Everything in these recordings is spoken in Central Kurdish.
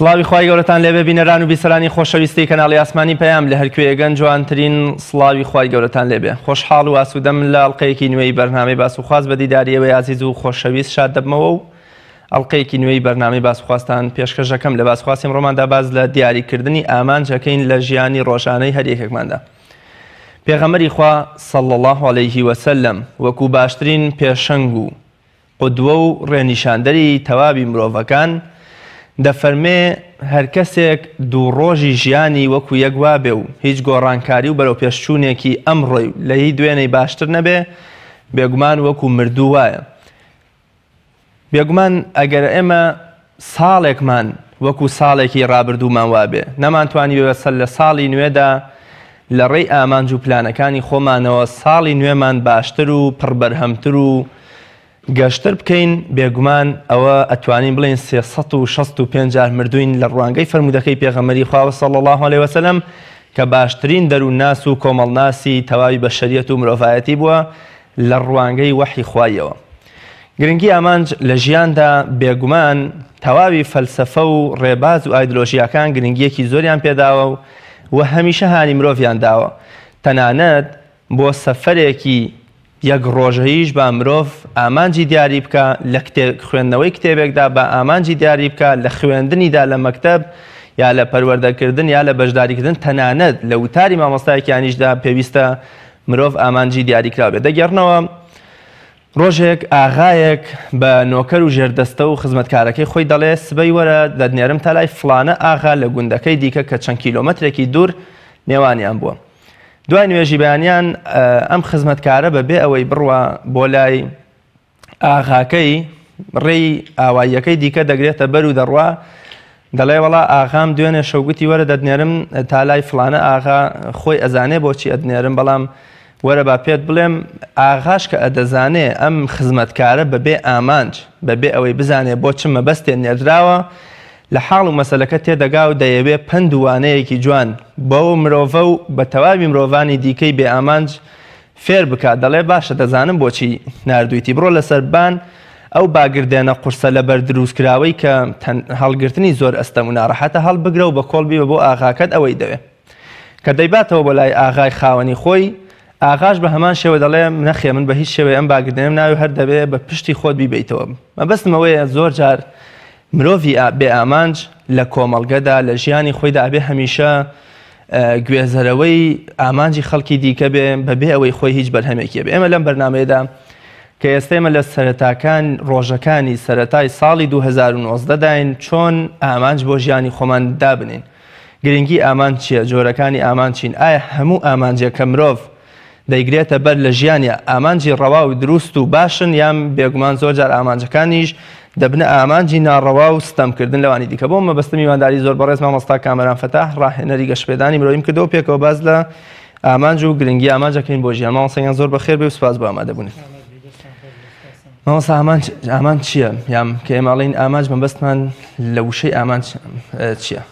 سڵاوی خوای گەورەتان لێبێ بینەران و بیسەرانی خۆشەویستی کەناڵی ئاسمانی پەیام لە هەرکوێیەگەن جوانترین سڵاوی خوای گەورەتان لێبێ خۆشحاڵ و ئاسوودەم لە ئەڵقەیەکی نوێی بەرنامەی باس و خواست بە دیداری ئێوەی ئازیز و خۆشەویست شاد دەبمەوە و ئەڵقەیەکی نوێی بەرنامەی باس و خواستان پێشکەش دەکەم لە باس خواسی ئەمڕۆماندا باس لە دیاریکردنی ئامانج ئەکەین لە ژیانی ڕۆژانەی هەر یەکێکماندا پێغەمبەری خوا صلی الله علیه وسلم وەکو باشترین پێشەنگ و قودوە و ڕێنیشاندەری تەواوی مرۆڤەکان، دەفەرمێ، هەرکەسێک دوو ڕۆژی ژیانی وەکو یەک وابێ و هیچ گۆڕانکاری و بەرەوپێشچوونێکی ئەمڕۆی لە هی دوێنێی باشتر نەبێ، بێگومان وەکو مردوو وایە. بێگومان ئەگەر ئێمە ساڵێکمان وەکو ساڵێکی ڕابردوومان وابێ، نەمانتوانیبێ بەسەر لە ساڵی نوێدا لە ڕێی ئامانج و پلانەکانی خۆمانەوە ساڵی نوێمان باشتر و پڕبەرهەمتر و گەشتر بکەین، بێگومان ئەوە ئەتوانین بڵێین 365 جار مردووین لە ڕوانگەی فەرموودەکەی پێغەمبەری خواوە صلی اللە علیە وسلم کە باشترین دەروونناس و کۆمەڵناسی تەواوی بەشەریەت و مرۆڤایەتی بووە لە ڕوانگەی وەحی خواییەوە. گرنگی ئامانج لە ژیاندا بێگومان تەواوی فەلسەفە و ڕێباز و ئایدلۆژیاکان گرنگییەکی زۆریان پێداوە و هەمیشە هانی مرۆڤیان داوە تەنانەت بۆ سەفەرێکی یەک ڕۆژەییش با مرۆڤ ئامانجی دیاری بکا لە خوێندنەوەی کتێبێکدا با ئامانجی دیاری بکا لە خوێندنیدا لە مەکتەب یا لە پەروەردەکردن یا لە بەشداریکردن تەنانەت لە وتاری مامۆستایەکیانیشدا پێویستە مرۆڤ ئامانجی دیاریکراو بێت دەگێڕنەوە ڕۆژێک ئاغایەک بە نۆکەر و ژێردەستە و خزمەتکارەکەی خۆی دەڵێ، سبەی وەرە دەتنێرم تا لای فڵانە ئاغا لە گوندەکەی دیکە کە چەند کیلۆمەترێکی دوور نێوانیان بووە. دوای نوێژی بەیانیان ئەم خزمەتکارە بە بێ ئەوەی بڕوا بۆ لای ئاغاکەی ڕێی ئاواییەکەی دیکە دەگرێتە بەر و دەڕوا، دەڵێ وەڵا ئاغام دوێنێ شەو گوتی وەرە دەتنێرم تا لای فڵانە ئاغا، خۆی ئەزانێ بۆچی ئەتنێرم، بەڵام وەرە با پێت بڵێم، ئاغاش کە ئەدەزانێ ئەم خزمەتکارە بە بێ ئامانج، بە بێ ئەوەی بزانێ بۆ چ مەبەستێ نێردراوە، لە حاڵ و مەسەلەکە تێدەگا و دەیەوێ پەند و وانەیەکی جوان بەو مرۆڤە و بە تەواوی مرۆڤانی دیکەی بێ ئامانج فێر بکات، دەڵێ باشە دەزانم بۆچی ناردوویتی، بڕۆ لەسەر بان ئەو باگردێنە قورسە لەبەر دروستکراوەی کە هەڵگرتنی زۆر ئەستەم و ناڕەحەتە هەڵبگرە و بە کۆڵ بیبە بۆ ئاغاکەت ئەوەی دەوێ. کە دەیباتەوە بۆ لای ئاغای خاوەنی خۆی، ئاغاش بە هەمان شێوە دەڵێ نەخێ من بە هیچ شێوەیە ئەم باگردێنەم ناوێ هەر دەبێ بە پشتی خۆت بیبەیتەوە. مەبەستم ئەوەیە زۆر جار مرۆڤی بێ ئامانج لە کۆمەڵگەدا لە ژیانی خۆیدا ئەبێ هەمیشە گوێزەرەوەی ئامانجی خەڵکی دیکە بێ بەبێ ئەوەی خۆی هیچ بەرهەمێکی بێ. ئێمە لەم بەرنامەیەدا کە ئێستا ئێمە لە سەرەتاکان ڕۆژەکانی سەرەتای ساڵی 2019 داین چۆن ئامانج بۆ ژیانی خۆمان دابنین گرنگی ئامانج چییە جۆرەکانی ئامانج چین ئایا هەموو ئامانجێک کە مرۆڤ دەیگرێتە بەر لە ژیانیا ئامانجی ڕەوا و دروست و باشن یان بێگومان زۆر جار ئامانجەکانیش دەبنە ئامانجی ناڕەوا و ستەمکردن لەوانی دیکە بۆ مەبەستە میوانداری زۆر بەڕێز مامۆستا کامەران فەتاح ڕاهێنەری گەشەپێدانی مرۆییم کردەوە پێکەوە باس لە ئامانج و گرنگی ئامانج دەکەین بۆ ژیان. مامۆستا گیان زۆر بەخێر بێ و سوپاس بۆ ئامادەبوونت. مامۆستا ئامانج ئامانج چییە؟ یان کە ئێمە ئەڵێین ئامانج مەبەستمان لە وشەی ئامانج چییە؟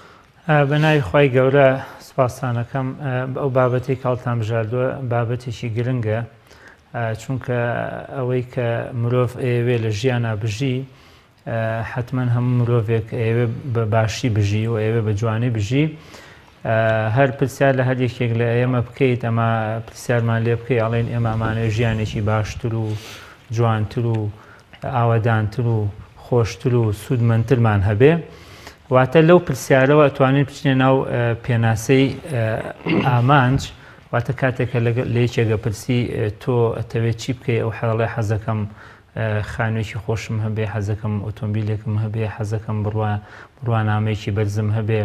بە ناوی خوای گەورە سوپاستان ئەکەم. ئەو بابەتەی کە هەڵتان بژاردووە بابەتێکی گرنگە، چونکە ئەوەی کە مرۆڤ ئەیەوێ لە ژیانا بژی حەتمەن هەموو مرۆڤێک ئەیەوێ بە باشی بژی و ئەیەوێ بە جوانی بژی. هەر پرسیار لە هەر یەکێک لە ئێمە بکەیت، ئەمە پرسیارمان لێ بکەی ئەڵێن ئێمە ئەمانەوێ ژیانێکی باشتر و جوانتر و ئاوەدانتر و خۆشتر و سوودمەندترمان هەبێ. واتە لەو پرسیارەوە ئەتوانین بچینە ناو پێناسەی ئامانج. واتە کاتێک کە لە یەکێک ئەپرسی تۆ ئەتەوێت چی بکەی، ئەو حەڵێ حەزەکەم خانوویەکی خۆشم هەبێ، حەزەکەم ئۆتۆمبیلێکم هەبێ، حەزەکەم بڕوا بڕوانامەیەکی بەرزم هەبێ،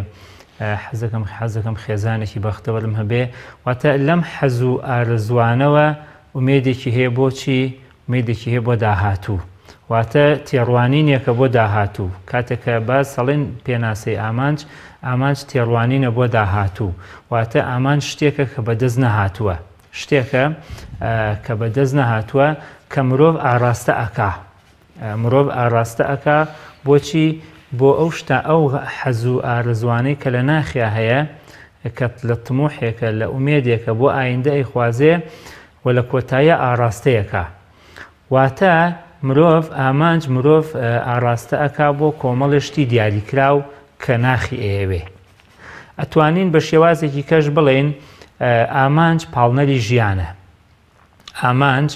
حەزەکەم حەزەکەم خێزانێکی بەختەوەرم هەبێ. واتە لەم حەز و ئارەزوانەوە ئومێدێکی هەیە بۆچی؟ ئومێدێکی هەیە بۆ داهاتوو. واتە تێڕوانینێکە بۆ داهاتوو. کاتێک کە باس ئەڵێن پێناسەی ئامانج، ئامانج تێڕوانینە بۆ داهاتوو. واتە ئامانج شتێکە کە بەدەست نەهاتووە. شتێکە کە بەدەست نەهاتووە کە مرۆڤ ئاراستە ئەکا. مرۆڤ ئاراستە ئەکا بۆچی؟ بۆ ئەو شتە، ئەو حەز و ئارەزوانەی کە لە ناخیا هەیە، کە لە تموحێکە، لە ئومێدێکە بۆ ئایندە ئەیخوازێ و لە کۆتاییا ئاراستەیەکا. واتە مرۆڤ ئامانج مرۆڤ ئاراستە ئەکا بۆ کۆمەڵێ شتی دیاریکراو کە ناخی ئەیەوێ. ئەتوانین بە شێوازێکی کەش بڵێین ئامانج پاڵنەری ژیانە. ئامانج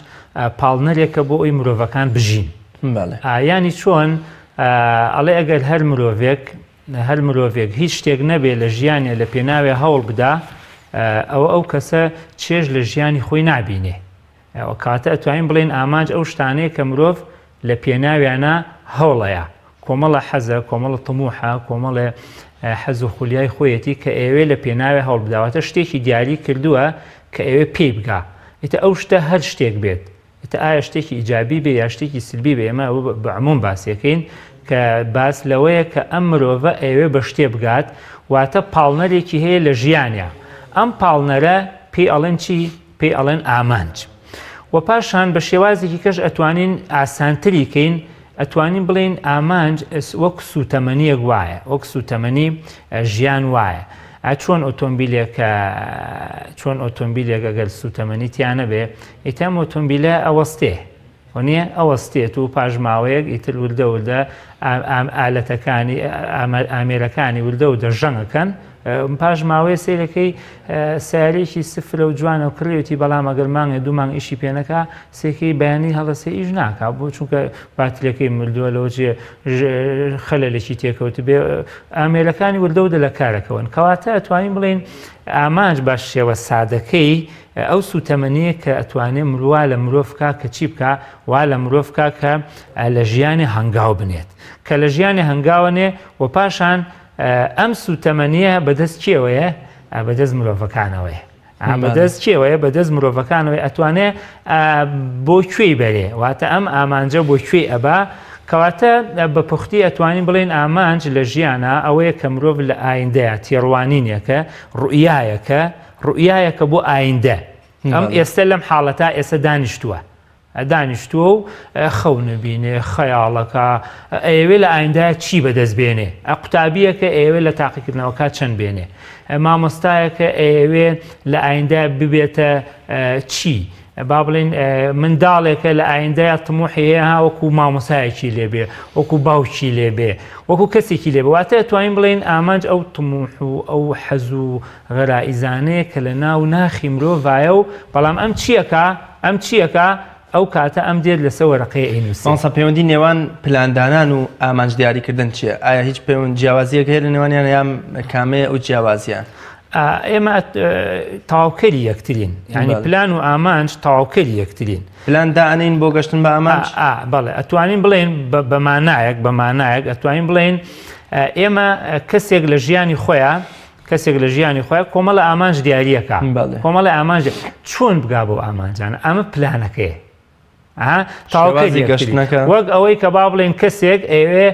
پاڵنەرێکە بۆ ئەوی مرۆڤەکان بژین. ینی چۆن ئەڵێ ئەگەر هەر مرۆڤێک هەر مرۆڤێک هیچ شتێک نەبێ لە ژیانێ لە پێناوێ هەوڵ بدا ئەوە ئەو کەسە چێژ لە ژیانی خۆی نابینێ. کاتە ئەتوانین بڵێین ئامانج ئەو شتانەیە کە مرۆڤ لە پێناویانە هەوڵەیە. کۆمەڵە حەزە، کۆمەڵە تموحە، کۆمەڵێ حەز و خولیای خۆیەتی کە ئەیەوێ لە پێناوێ هەوڵ بدا. واتە شتێکی دیاری کردووە کە ئەیەوێ پێی بگا. ئیتر ئەو شتە هەر شتێک بێت، ئیتر ئایا شتێکی ئیجابی بێ یا شتێکی سلبی بێ، ئێمە ئەوە بە عموم باسیەکەین کە باس لەوەیە کە ئەم مرۆڤە ئەیەوێ بە شتێ بگات، واتە پاڵنەرێکی هەیە لە ژیانیا. ئەم پاڵنەرە پێی ئەڵێن چی؟ پێی ئەڵێن ئامانج. و پاشان بە شێوازێکی کەش ئەتوانین ئاسانتری کەین، ئەتوانین بڵێین ئامانج وەک سووتەمەنیەک وایە، وەک سووتەمەنی ژیان وایە. چۆن ئۆتۆمبیلێک چۆن ئۆتۆمبیلێک ئەگەر سووتەمەنی تیا نەبێ، ئیتر ئەم ئۆتۆمبیلە ئەوەستێ. وەنیە ئەوەستێت و پاش ماوەیەک ئیتر وردە وردە ئالەتەکانی ئامێرەکانی وردە وردە ژەنگەکەن. پاش ماوەیە سەیرەکەی سیارێکی سفرە و جوانە و کڕیوتی، بەڵام ئەگەر مانگێ دوو مانگ ئیشی پێ نەکا، سێکەی بەیانی هەڵەسێ ئیش ناکا، بۆ چونکە باتریەکەی مردووە، لەوە چێ خەلەلێکی تێکەوت بێ، ئامێرەکانی وردە وردە لە کارەکەون. کەواتە ئەتوانین بڵێین ئامانج بە شێوە سادەکەی ئەو سوتەمەنیە کە ئەتوانێ وا لە مرۆڤ کا کە چی بکا؟ وا لە مرۆڤ کا کە لە ژیانی هەنگاو بنێت، کە لە ژیانی هەنگاوە نێ و پاشان ئەم سوتەمەنیە بەدەست کێوەیە؟ بەدەست مرۆڤەکانەوەیە. بەدەست کێوەیە؟ بەدەست مرۆڤەکانەوەی ئەتوانێ بۆ کوێی بەرێ، واتە ئەم ئامانجە بۆ کوێی ئەبا. کەواتە بە پوختی ئەتوانین بڵێن ئامانج لە ژیانە ئەوەیە کە مرۆڤ لە ئایندەیە تێڕوانینێکە، ڕوئیایەکە، ڕوئیایەکە بۆ ئایندە. ئەم ئێستا لەم حاڵەتا ئێستا دانیشتووە، دانیشتووە و خەونە بینێ، خەیاڵەکە ئەیەوێ لە ئایندە چی بەدەست بێنێ. قوتابیەکە ئەیەوێ لە تاقیکردنەوەکە چەند بێنێ، مامۆستایەکە ئەیەوێ لە ئایندە ببێتە چی، با بڵێن منداڵێکە لە ئایندەیا تموحی هەیە ها وەکو مامۆسایەکی لێبێ، وەکو باوکی لێبێ، وەکو کەسێکی لێبێ. واتە توانین بڵێن ئامانج ئەو تموح و ئەو حەز و غەرائیزانەیە کە لە ناو ناخی مرۆڤایە و بەڵام ئەم چیەکە؟ ئەم چیەکە؟ ئەو کاتە ئەم دێت لەسەر وەرەقەیە ئەینووسێ. مامۆستا پەیوەندی نێوان پلاندانان و ئامانج دیاریکردن چییە؟ ئایا هیچ پەیوەند جیاوازییەک هەیە لە نێوانیان یان کامەیە ئەو جیاوازییە؟ ئێمە تەواوکەری یەکترین، یعنی پلان و ئامانج تەواوکەری یەکترین. پلان دائەنین بۆ گەشتن بە ئامانج؟ بەڵێ ئەتوانین بڵێن بە مانایەک، بە مانایەک ئەتوانین بڵێن ئێمە کەسێک لە ژیانی خۆیان، کەسێک لە ژیانی خۆیان کۆمەڵە ئامانج دیاریەکە، کۆمەڵە ئامانج چۆن بگا بۆ ئامانجانە، ئەمە پلانەکەیە. تاوکەری گەشتنەکە. وەک ئەوەی کە با بڵێن کەسێک ئەوێ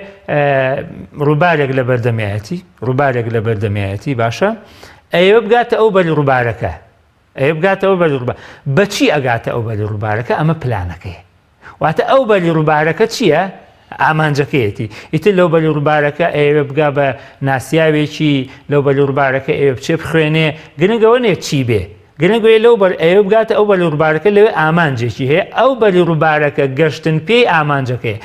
ڕووبارێک لە بەردەمیایەتی، ڕووبارێک لە بەردەمیایەتی، باشە ئەوێ بگاتە ئەو بەری ڕووبارەکە، ئەوێ بگاتە ئەو بەری ڕووبار، بەچی ئەگاتە ئەو بەری ڕووبارەکە؟ ئەمە پلانەکەیە. واتە ئەو بەری ڕووبارەکە چییە؟ ئامانجەکەیەتی. ئیتر لەو بەری ڕووبارەکە ئەیەوێ بگا بە ناسیاوێکی، لەو بەری ڕووبارەکە ئەوێ بچێ بخوێنێ، گرنگەوە نییە چی بێ، گرنگەوەی لەو بەر ئەوێ بگاتە ئەو بەری ڕووبارەکە، لەوێ ئامانجێکی هەیە، ئەو بەری ڕووبارەکە گەشتن پێی ئامانجەکەیە.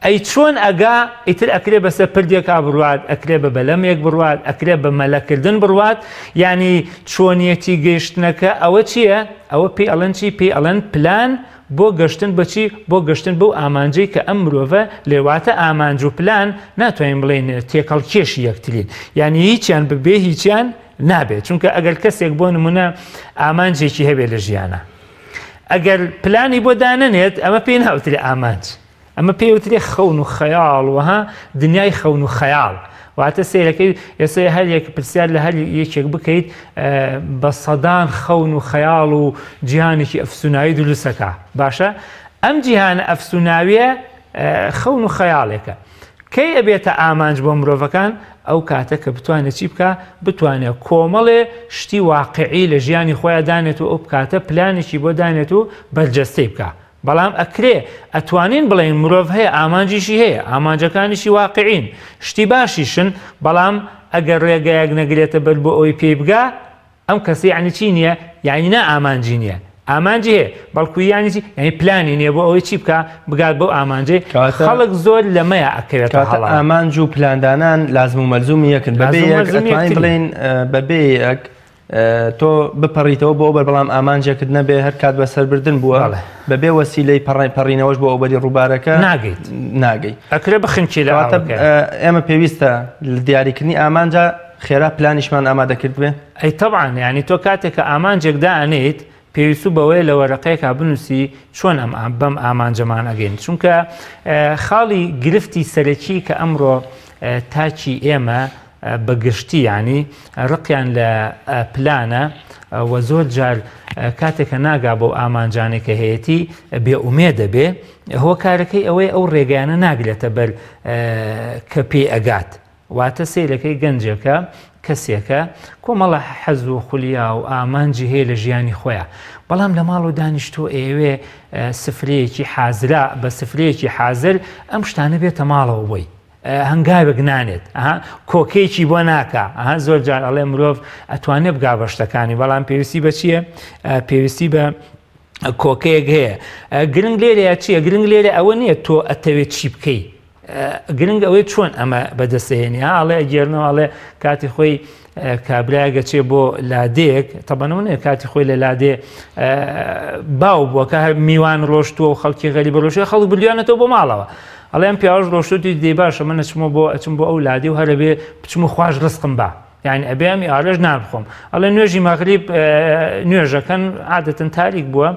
ئەی چۆن ئەگا؟ ئیتر ئەکرێ بەسەر پردێکا بڕوات، ئەکرێ بە بەلەمێک بڕوات، ئەکرێ بە مەلەکردن بڕوات. یعنی چۆنیەتی گەیشتنەکە ئەوە چییە؟ ئەوە پێی ئەڵێن چی؟ پێی ئەڵێن پلان بۆ گەشتن بە چی؟ بۆ گەشتن بەو ئامانجەی کە ئەم مرۆڤە لێواتە. ئامانج و پلان ناتوانین بڵێین تێکەڵکێشی یەکترین، یعنی هیچیان ببێ هیچیان نابێت. چونکە ئەگەر کەسێک بۆ نمونە ئامانجێکی هەبێت لە ژیانە، ئەگەر پلانی بۆ دانەنێت، ئەمە پێی ناوترێ ئامانج، ئەمە پێوترێ خەون و خەیاڵ، وەها دنیای خەون و خەیاڵ. واتە سەیرەکەی ئێستا هەر یەک پرسیار لە هەر یەکێک بکەیت بە سەدان خەون و خەیاڵ و جیهانێکی ئەفسوناوی دروستەکە. باشە ئەم جیهانە ئەفسوناویە خەون و خەیاڵێکە، کەی ئەبێتە ئامانج بۆ مرۆڤەکان؟ ئەو کاتە کە بتوانێت چی بکە؟ بتوانێت کۆمەڵێ شتی واقعی لە ژیانی خۆیان دانێت و ئەو بکاتە پلانێکی بۆ دانێت و بەرجەستەی بکە. بەڵام ئەکرێ ئەتوانین بڵێن مرۆڤ هەیە ئامانجیشی هەیە، ئامانجەکانیشی واقعین، شتی باشیشن، بەڵام ئەگەر ڕێگایەک نەگرێتە بەر بۆ ئەوەی پێی بگا، ئەم کەسە یعنی چی نییە؟ یعنی نا ئامانجی نییە. ئامانجی هەیە بەڵکو یانی چی؟ یانی پلانی نییە بۆ ئەوەی چی بکا بگات بەو ئامانجەی. خەڵک زۆر لەمەیە ئەکەوێتە هەڵە. ئامانج و پلاندانان لازم و مەلزومی یەکن. بەبێ یەک ئەتوانین بڵێین بەبێ یەک تۆ بپەڕیتەوە بۆ ئەوبەر بەڵام ئامانجێکت نەبێ هەر کات بەسەربردن بووە بەبێ وەسیلەی پەڕینەوەش بۆ ئەوبەری ڕووبارەکە ناگەیت. ناگەی. ئەکرێ بخنکی لە ئاوەکە. ئێمە پێویستە لە دیاریکردنی ئامانجا خێرا پلانیشمان ئامادە کردبێ؟ ئەی تەبعەن، یانی تۆ کاتێک کە ئامانجێک دائەنێیت پێویستو بەوەیە لە وەرەقەیەکا بنووسی چۆن ئەم بەم ئامانجەمان ئەگەین، چونکە خاڵی گرفتی سەرەکی کە ئەمڕۆ تاکی ئێمە بە گشتی یانی ڕقیان لە پلانە و زۆر جار کاتێک کە ناگا بەو ئامانجانەی کە هەیەتی بێ ئومێد دەبێ، هۆکارەکەی ئەوەیە ئەو ڕێگایانە ناگرێتە بەر کە پێی ئەگات. واتە سەیرەکەی گەنجێکە، کەسێکە کۆمەڵە حەز و خولیا و ئامانجی هەیە لە ژیانی خۆیا، بەڵام لە ماڵەوە دانیشتووە ئەیەوێ سفرەیەکی حازرا بە سفرەیەکی حازر ئەم شتانە بێتە ماڵەوە بۆی، هەنگاوێک نانێت، ئەها کۆکەیەکی بۆ ناکا. ئەها زۆر جار ئەڵێ مرۆڤ ئەتوانێ بگا بە شتەکانی، بەڵام پێویستی بە چییە؟ پێویستی بە کۆکەیەک هەیە. گرنگ لێرەیە چییە؟ گرنگ لێرە ئەوە نییە تۆ ئەتەوێت چی بکەی، گرنگ ئەوەی چۆن ئەمە بەدەستهێنی. ئاڵێ ئەگەرنەوە ئەڵێ کاتی خۆی کابرایەک ئەچێ بۆ لادێک، تەبەنەوە نییە کاتی خۆی لە لادێ باو بووە کە هەر میوان ڕۆشتووە و خەڵکی غەریبە ڕۆشتووە، خەڵک بردویانەتەوە بۆ ماڵەوە. ئەڵێ ئەم پیاوەش ڕۆشتووتی دەی باشە من ئەچمەوە بۆ ئەچم بۆ ئەو لادێ و هەر ئەبێ بچم و خواش ڕزقم با، یعنی ئەبێ ئەم ئێوارەش نان بخۆم. ئەڵێ نوێژی مەغریب نوێژەکەن عادەتەن تاریک بووە،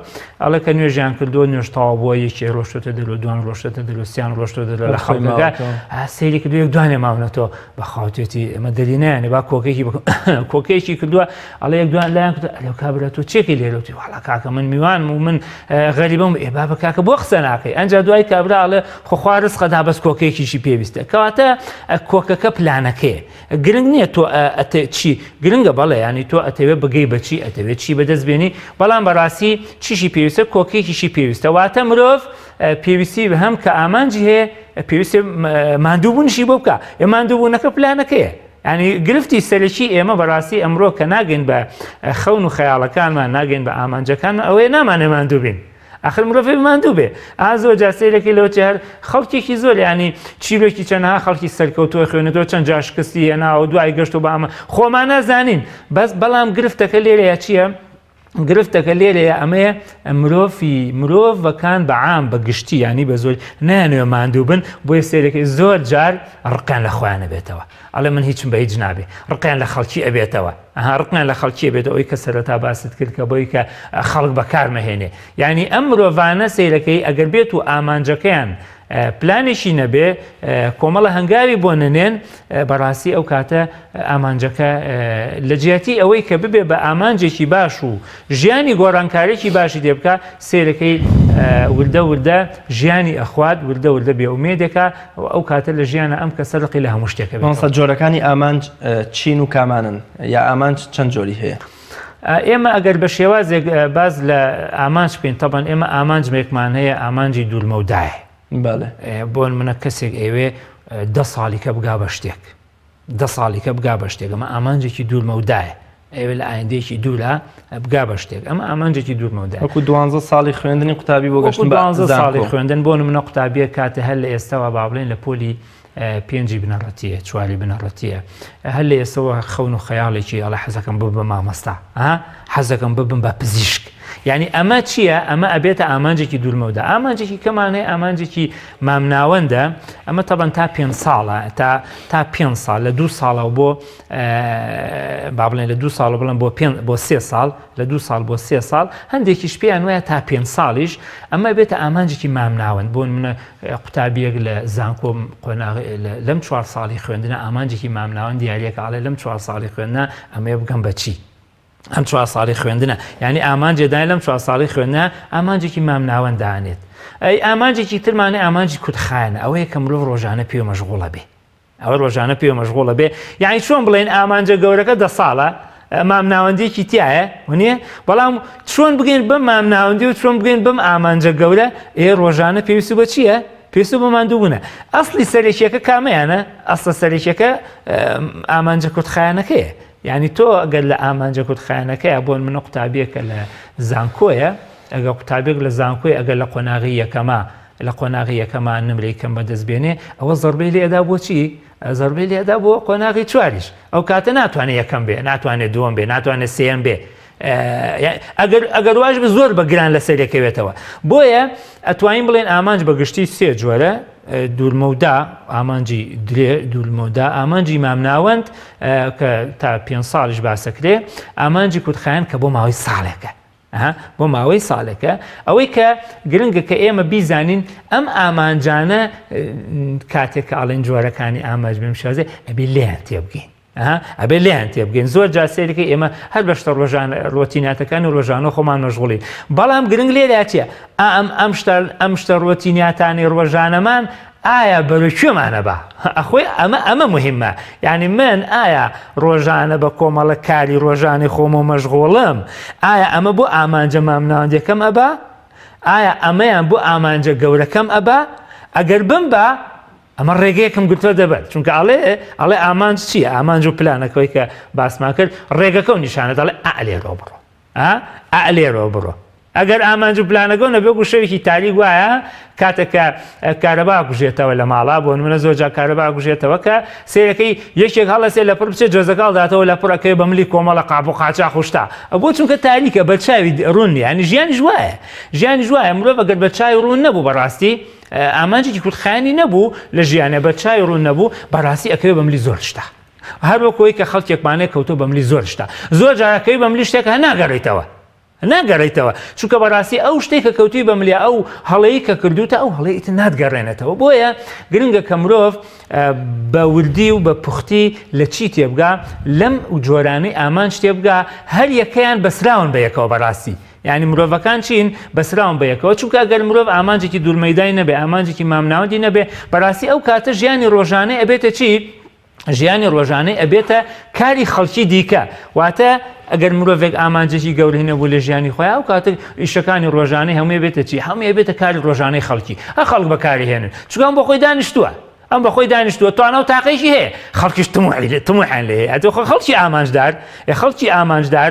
ئەڵێ کە نوێژیان کردووە نوێژ تەواو بووە، یەکێ ڕۆشتۆتە دەرەوە، دوان ڕۆشتۆتە دەرەوە، سیان ڕۆشتۆتە دەرەوە لە خەڵکەکە سەیری کردووە یەک دوانێ ماونەتەوە. بەخاوتێتی ئەمە دەرینایانێ با کۆکێکی کۆکێکی کردووە. ئەڵێ یەک دوان لایان کردووە، ئەلێ کابرا تۆ چێکی لێرەوتی؟ وەڵا کاکە من میوانم و من غەریبم. ئێ بابە کاکە بۆ قسە ناکەی؟ ئەنجا دوای کابرا ئەڵێ خۆ خوا ڕزقەدا بەس کۆکێکیشی پێویستە. کەواتە کۆکەکە پلانەکەیە. گرنگ نییە تۆ ئەتە چی گرنگە، بەڵێ ینی تۆ ئەتەوێت بگەی بە چی، ئەتەوێت چی بەدەست بێنی، بەڵام بەڕاستی چیشی پێویستە؟ کۆکێکیشی پێویستە. واتە مرۆڤ پێویستی هەم کە ئامانجی هەیە پێویستە ماندووبوونیشی بۆ بکە. ئێ ماندووبوونەکە پلانەکەیە. ینی گرفتی سەرەکی ئێمە بەڕاستی ئەمڕۆ کە ناگەین بە خەون و خەیاڵەکانمان، ناگەین بە ئامانجەکانمان، ئەوەیە نامانێ ماندوو بین. ئاخر مرۆڤ ماندوو بێ. ئا زۆر جار سەیرەکەی لەوە چێ هەر خەڵکێکی زۆر ینی چیرۆکی چەندها خەڵکی سەرکەوتووە خوێنێتەوە چەند جار شکستی هێناوە دوای گەشتەوە بە ئەمە خۆمان نازانین. بەس بەڵام گرفتەکە لێرەیە چییە؟ گرفتەکە لێرەیە ئەمەیە مرۆڤی مرۆڤەکان بە عام بە گشتی ینی بە زۆر نایانەوێ ماندوو بن، بۆیە سەیرەکەی زۆر جار ڕقیان لە خۆیان ئەبێتەوە. ئەڵێ من هیچم بە هیچ نابێ، ڕقیان لە خەڵکی ئەبێتەوە. ئەها ڕقیان لە خەڵکی ئەبێتەوە، ئەوەی کە سەرەتا باست کرد کە بۆی کە خەڵک بەکارمەهێنێ. یعنی ئەم مرۆڤانە سەیرەکەی ئەگەر بێت و ئامانجەکەیان پلانێکی نەبێ، کۆمەڵە هەنگاوی بۆ نەنێن، بەڕاستی ئەو کاتە ئامانجەکە لە جیاتی ئەوەی کە ببێ بە ئامانجێکی باش و ژیانی گۆڕانکارێکی باشی لێ بکە، سەیرەکەی وردە وردە ژیانی ئەخوات، وردە وردە بێئومێدێکە و ئەو کاتە لە ژیانە ئەم کەسە ڕقی لە هەموو شتێکە بێتەوە. مامۆستا جۆرەکانی ئامانج چین و کامانن یا ئامانج چەند جۆری هەیە؟ ئێمە ئەگەر بە شێوازێک باز لە ئامانج بکەین، تەبەن ئێمە ئامانجێکمان هەیە، ئامانجی دوورمەودایە. بۆ منە کەسێک ئەوێ 10 ساڵی کە بگا بە شتێک، 10 ساڵی کە بگا بە شتێک، ئەمە ئامانجێکی دوورمەودایە. ئەوێ لە ئایندەیەکی دوورە بگا بە شتێک، ئەمە ئامانجێکی دوورمەودایە. وەکو 12 ساڵی خوێندنی قوتابی بۆ گەشتن بە 12 ساڵی زانکۆ. خوێندن بۆ نمونە قوتابیە کاتێ هەر لە ئێستاوە با بڵێن لە پۆلی پێنجی بنەڕەتیە، چواری بنەڕەتیە، هەر لە ئێستاوە خەون و خەیاڵێکی ئەڵێ حەزەکەم ببم بە مامۆستا، حەزەکەم ببم بە پزیشک. یعنی ئەمە چییە؟ ئەمە ئەبێتە ئامانجێکی دوورمەودا. ئامانجێکی کەمانەیە، ئامانجێکی مامناوەندە. ئەمە تەبەن تا 5 ساڵە، تا 5 ساڵ، لە 2 ساڵەوە بۆ، با بڵێن لە 2 ساڵ بڵێن بۆ پێنج، بۆ 3 ساڵ، لە 2 ساڵ بۆ 3 ساڵ، هەندێکیش پێیان وایە تا 5 ساڵیش ئەمە بێتە ئامانجێکی مامناوەند. بۆ نمونە قوتابیەک لە زانکۆ قۆناغ لەم 4 ساڵی خوێندنە ئامانجێکی مامناوەند دیارەکە، ئەڵێ لەم 4 ساڵی خوێندنە ئەمەیە بگەم بە چی؟ ئەم 4 ساڵی خوێندنە، یعنی ئامانجێ دای لەم 4 ساڵی خوێندنە ئامانجێکی مامناوەند دانێت. ئەی ئامانجێکی ترمانە ئامانجی کورتخایەنە، ئەوەیە کە مرۆڤ ڕۆژانە پێ مەشغوڵە بێ. ئەوە ڕۆژانە پێ مەشغوڵە بێ. یعنی چۆن بڵێن ئامانجە گەورەکە 10 ساڵە، مامناوەندێکی تایە، ونیە؟ بەڵام چۆن بگەین بەم مامناوەندی و چۆن بگەین بەم ئامانجە گەورە، ئێ ڕۆژانە پێویستی بە چییە؟ پێویستی بە ماندووبوونە. ئەسلی سەرەکیەکە کامەیانە؟ ئەسڵە سەرەکیەکە ئامانجە کورتخایەنەکەیە. یعنی تۆ ئەگەر لە ئامانجە کورتخایەنەکەیە، بۆ نمونە قوتابیەکە لە زانکۆیە، ئەگەر قوتابیەک لە زانکۆی ئەگەر لە قۆناغی یەکەما لە قۆناغی یەکەما نمرەی کەم بەدەست بێنێ، ئەوە زەربەی لێدا بۆچی؟ زەربەی لێدا بۆ قۆناغی چواریش. ئەو کاتە ناتوانێت یەکەم بێ، ناتوانێت دووەم بێ، ناتوانێت سێیەم بێ. ئەگەر ئەگەر واش بێ زۆر بە گران لەسەرێکەوێتەوە. بۆیە ئەتوانین بڵێن ئامانج بە گشتی سێ جۆرە، دوورمەودا، ئامانجی درێ دوورمەودا، ئامانجی مامناوەند کە تا 5 ساڵیش باسەکرێ، ئامانجی کورتخایەن کە بۆ ماوەی ساڵێکە. بۆ ماوەی ساڵێکە. ئەوەی کە گرنگە کە ئێمە بیزانین ئەم ئامانجانە کاتێک کە ئەڵێن جۆرەکانی ئامانج بێم شازێ ئەبێ لێیان تێبگەین. ئەبێ لێیان تێبگەین. زۆر جار سەیرەکەی ئێمە هەر بە شتە ڕۆژانە ڕۆتیناتەکان و ڕۆژانە خۆمان مەشغوڵین، بەڵام گرنگ لێرە چییە؟ ئەم شتە ئەم شتە ڕۆتیناتانی ڕۆژانەمان ئایا بەرەو کوێمانە با؟ ئەخۆی ئەمە ئەمە مهمە. یعنی من ئایا ڕۆژانە بە کۆمەڵە کاری ڕۆژانەی خۆمەوە مەشغوڵم؟ ئایا ئەمە بۆ ئامانجە مامناوەندیەکەم ئەبا؟ ئایا ئەمەیان بۆ ئامانجە گەورەکەم ئەبا؟ ئەگەر بم با ئەمە ڕێگەیەکم گرتووە دەبەر، چونکە ئەڵێ ئەڵێ ئامانج چییە؟ ئامانج و پلانەکەی کە باسمان کرد ڕێگەکە و نیشانە دەڵێ ئا لێرەوە بڕۆ، ئا لێرەوە بڕۆ. ئەگەر ئامانج و پلانەکە نەبێ وەکو شەوێکی تاریک وایە کاتێک کە کارەبا کوژێتەوە لە ماڵا، بۆ نمونە زۆر جار کارەبا کوژێتەوە کە سەیرەکەی یەکێک هەڵەسێ لە پڕ بچێت جۆزەکە هەڵداتەوە لە پڕەکەی بە ملی کۆمەڵە قاپ و قاچاخ و شتا، بۆ چونکە تاریکە بە چاوی ڕوون نییە. یعنی ژیانیش وایە، ژیانیش وایە مرۆڤ ئەگەر بە چاوی ڕوون نەبوو بەڕاستی ئامانجێکی کورتخایەنی نەبوو لە ژیانە، بە چاوی ڕوون نەبوو بەڕاستی ئەکەوێ بە ملی زۆر شتا. هەر وەکۆی کە خەڵکێکمانەیە کەوتۆ بە ملی زۆر شتا، زۆر جارەکەی بە ملی شتێک هە ناگەڕێیتەوە، ناگەڕێیتەوە، چونکە بەڕاستی ئەو شتێک کە کەوتوی بە ملیا، ئەو هەڵەی کە کردوتە، ئەو هەڵەی ئیتر ناتگەڕێنێتەوە. بۆیە گرنگە کە مرۆڤ بە وردی و بە پوختی لە چی تێبگا، لەم جۆرانەی ئامانج تێبگا، هەر یەکەیان بەسراون بە یەکەوە بەڕاستی. یعنی مرۆڤەکان چین بەسراون بە یەکەوە، چونکە ئەگەر مرۆڤ ئامانجێکی دوورمەیدای نەبێ، ئامانجێکی مامناوەندی نەبێ، بەڕاستی ئەو کاتە ژیانی ڕۆژانەی ئەبێتە چی؟ ژیانی ڕۆژانەی ئەبێتە کاری خەڵکی دیکە. واتە ئەگەر مرۆڤێک ئامانجێکی گەورەی نەبوو لە ژیانی خۆی، ئەو کاتە ئیشەکانی ڕۆژانەی هەمووی بێتە چی؟ هەمووی بێتە کاری ڕۆژانەی خەڵکی. هە خەڵک بەکاری هێنن، چونکە ئەم بۆ خۆی دانیشتووە، ئەم بە خۆی دانیشتووە، توانا و تاقێکی هەیە، خەڵکیش تموحیان لێ هەیە. ئەتۆ خەڵکی ئامانجدار، خەڵکی ئامانجدار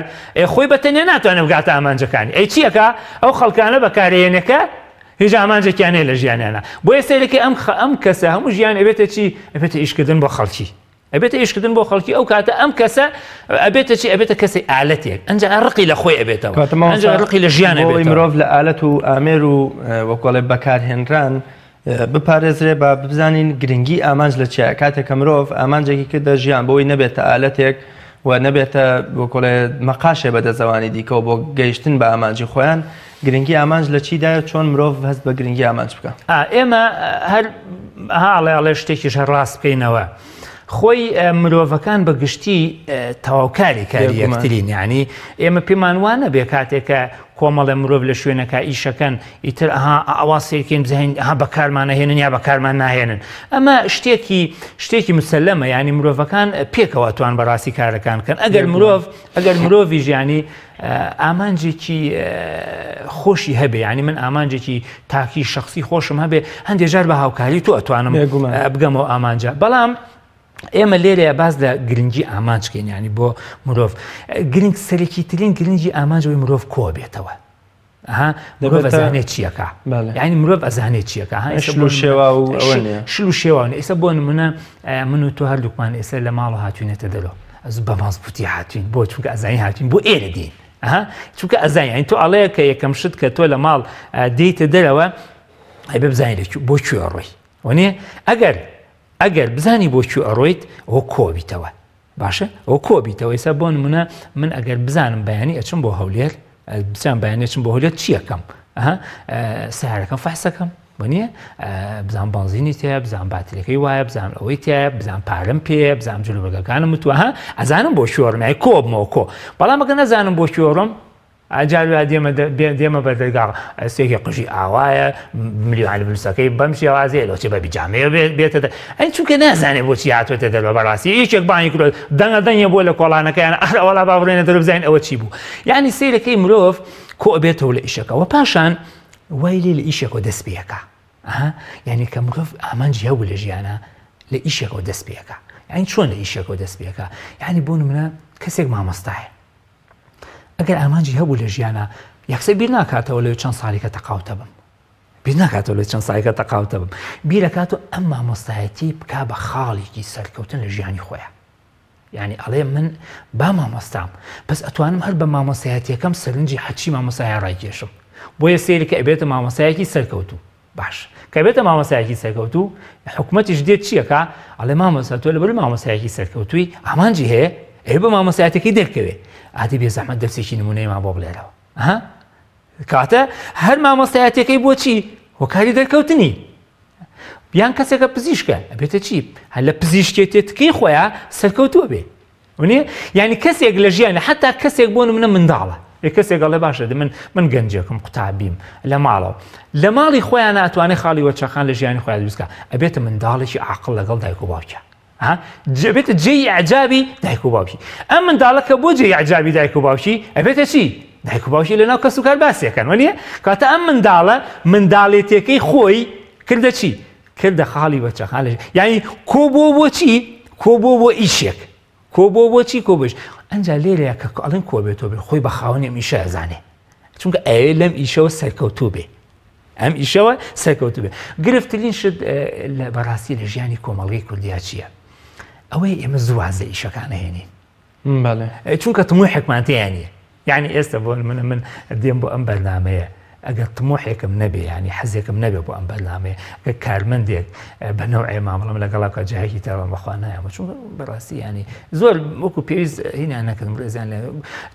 خۆی بە تەنیا ناتوانێت بگاتە ئامانجەکانی. ئەی چیەکە؟ ئەو خەڵکانە بەکارهێنەکە هیچ ئامانجێکیان هەیە لە ژیانیانە. بۆیە سەیرەکەی ئەم کەسە هەموو ژیان ئەبێتە چی؟ ئەبێتە ئیشکردن بۆ خەڵکی، ئەبێتە ئیشکردن بۆ خەڵکی. ئەو کاتە ئەم کەسە ئەبێتە چی؟ ئەبێتە کەسی ئالەتێک، ئەنجا ڕقی لە خۆی ئەبێتەوە، ئەنجا ڕقی لە ژیان ئەبێتەوە. مرۆڤ لە ئالەت و ئامێر و وەکۆڵێ بەکارهێنران بپارێزرێ، با بزانین گرنگی ئامانج لە چییە. کاتێک کە مرۆڤ ئامانجێکی کردە ژیان بۆی نەبێتە ئالەتێک و نەبێتە وەکۆڵێ مەقاشێ بە دەزەوانی دیکەوە بۆ گەیشتن بە ئامانجی خۆیان، گرنگی ئامانج لە چیدایە؟ چۆن مرۆڤ هەست بە گرنگی ئامانج بکە؟ ئێمە هەر هاڵێ ئەڵێ شتێکیش هەر ڕاست بکەینەوە. خۆی مرۆڤەکان بە گشتی تەواوکاری کاری یەکترین. یعنی ئێمە پێمان وانە بێ کاتێکە کۆمەڵە مرۆڤ لە شوێنەکە ئیشەکەن ئیتر ئەها ئەوا سێکین بزانین ئەها بەکارمانە هێنن یا بەکارمان ناهێنن. ئەمە شتێکی شتێکی مسەلەمە. یعنی مرۆڤەکان پێکەوە توان بەڕاستی کارەکان بکەن. ئەگەر مرۆڤ ئەگەر مرۆڤی ژیانی ئامانجێکی خۆشی هەبێ، یعنی من ئامانجێکی تاکی شخصی خۆشم هەبێ، هەندێک جار بە هاوکاری تۆ ئەتوانم بگەمەوە ئامانجە. بەڵام ئێمە لێرەیە باس لە گرنگی ئامانج کەین، یعنی بۆ مرۆڤ گرنگ سەرەکیترین گرنگی ئامانجەوەی مرۆڤ کۆ بێتەوە. مرۆڤ ئەزانێت چیەکە، یعنی مرۆڤ ئەزانێت چیەکە، شل و شێوان. ئێستا بۆ نمونە من و تۆ هەردووکمان ئێستا لە ماڵ هاتوینێتە دەرەوە، ئەز بە مەزبوطی هاتوین، بۆ چونکە ئەزانی هاتوین بۆ ئێرە دێین. چونکە ئەزانی، یعنی تۆ ئەڵێ کە یەکەم شت کە تۆ لە ماڵ دێیتە دەرەوە ئەبێ بزانی بۆ کوێ ئەڕۆی. وەنیە ئەگەر ئەگەر بزانی بۆ کوێ ئەڕۆیت ئەوە کۆبیتەوە. باشە ئەوە کۆبیتەوە. ئێستا بۆ نمونە من ئەگەر بزانم بەیانی ئەچم بۆ هەولێر، بزانم بەیانی ئەچم بۆ هەولێر چیەکەم؟ سیارەکەم فەحسەکەم، وەنیە بزان بەنزینی تایە، بزان باتریەکەی وایە، بزان ئەوەی تایە، بزان پارەم پێیە، بزان جلوبەرگەکانم وتووە، ئەزانم بۆ کوێ ئەڕۆم، کۆبمەوە کۆ. بەڵام ئەگەر نەزانم بۆ کوێ ئەڕۆم، ئەجار دێمە بەردەرگا سێکی قژی ئاوایە، ملیۆن بلوسەکەی بەم شێوازەیە، لەوچێ بە بیجامەیە بێتە ئەی چونکە نازانێ بۆچی هاتوێتە دەرەوە. بەڕاستی یەکێک بانگی کردووە، دەنگە دەنگێ بووە لە کۆڵانەکەیان، ئەرە وەڵا با بڕێنە دەرەوە بزانین ئەوە چی بوو. یعنی سەیرەکەی مرۆڤ کۆ ئەبێتەوە لە ئیشەکەوە، پاشان وای لێ لە ئیشێکەوە دەست پێەکە. یعنی کە مرۆڤ ئامانجی هەبوو لە ژیانە لە ئیشێکەوە دەست پێەکە. یعنی چۆن لە ئیشێکەوە دەست پێەکە؟ یعنی بۆ نمونە کەسێک مامۆستایە ئەگەر ئامانجی هەبوو لە ژیانە یەکسەر بیر ناکاتەوە لەوێ چەند ساڵێکە تەقاوتە بم بیر ناکاتەوە لە چەند ساڵێکە تەقاوتە بم بیرەکاتەوە ئەم مامۆستایەتی بکا بە خاڵێکی سەرکەوتن لە ژیانی خۆیان یعنی ئەڵێ من با مامۆستام بەس ئەتوانم هەر بە مامۆستایەتیەکەم سەرنجی حەچی مامۆستایە ڕایکێشم بۆیە سەیری کە ئەبێتە مامۆستایەکی سەرکەوتوو باش کە بێتە مامۆستایەکی سەرکەوتوو حکومەتیش دێت چیەکە ئەڵێ مامۆستا تۆ لەبەر مامۆستایەکی سەرکەوتووی ئامانجی هەیە ئەی بە مامۆستایەتەکەی دەرکەوێ ئادی بێ زەحمەت دەرسێکی نمونەیمان بۆ بڵێرەوە ها کاتە هەر مامۆستایەتەکەی بۆچی هۆکاری دەرکەوتنی یان کەسێکە پزیشکە ئەبێتە چی هەر لە پزیشکێتێتکەی خۆیان سەرکەوتووە بێ ونیە یعنی کەسێک لە ژیانە حتا کەسێک بۆ منە منداڵە ئێ کەسێک ئەڵێ باشە من من گەنجێکم قوتابیم لە ماڵەوە لە ماڵی خۆیان ئەتوانێت خاڵی وەچەخان لە ژیانی خۆیان دروستکە ئەبێتە منداڵێکی عاقڵ لەگەڵ دایک و باوکە ئەبێتە جێی ئەعجابی دایک و باوکی ئەم منداڵە کە بۆ جێی ئەعجابی دایک و باوکی ئەبێتە چی دایک و باوکی لەناو کەس و کار باسیەکەن وەنیە کاتە ئەم منداڵە منداڵێتەکەی خۆی کردە چی کردە خاڵی وەچەخان لە یعنی کۆ بۆ بۆ چی کۆ بۆ بۆ ئیشێک کۆ بۆ بۆ چی کۆ بش ئەنجا لێرەیە کە ئەڵێن کۆ بێتەوە بێ خۆی بە خاوەنی ئەم ئیشە ئەزانێ چونکە ئەوێ لەم ئیشەوە سەرکەوتوو بێ ئەم ئیشەوە سەرکەوتوو بێ گرفترین شت لە بەڕاستی لە ژیانی کۆمەڵگەی کوردیا چییە ئەوەی ئێمە زوو واز لە ئیشەکان ئەهێنین چونکە تموحێکمان تێیان نییە یعنی ئێستا بۆ منە من دێم بۆ ئەم بەرنمەیە ئەگەر تموحێکم نەبێ ینی حەزێکم نەبێ بۆ ئەم بەرنمەیە ئەگەر کارمەندێک بە نەوعێ مامەڵەم لەگەڵا بکات جاهێکی تاوان بەخوا نایەمە چونکە بەڕاستی ینی زۆر وەکو پێویست هینیان نەکردم ڕێزیان لێ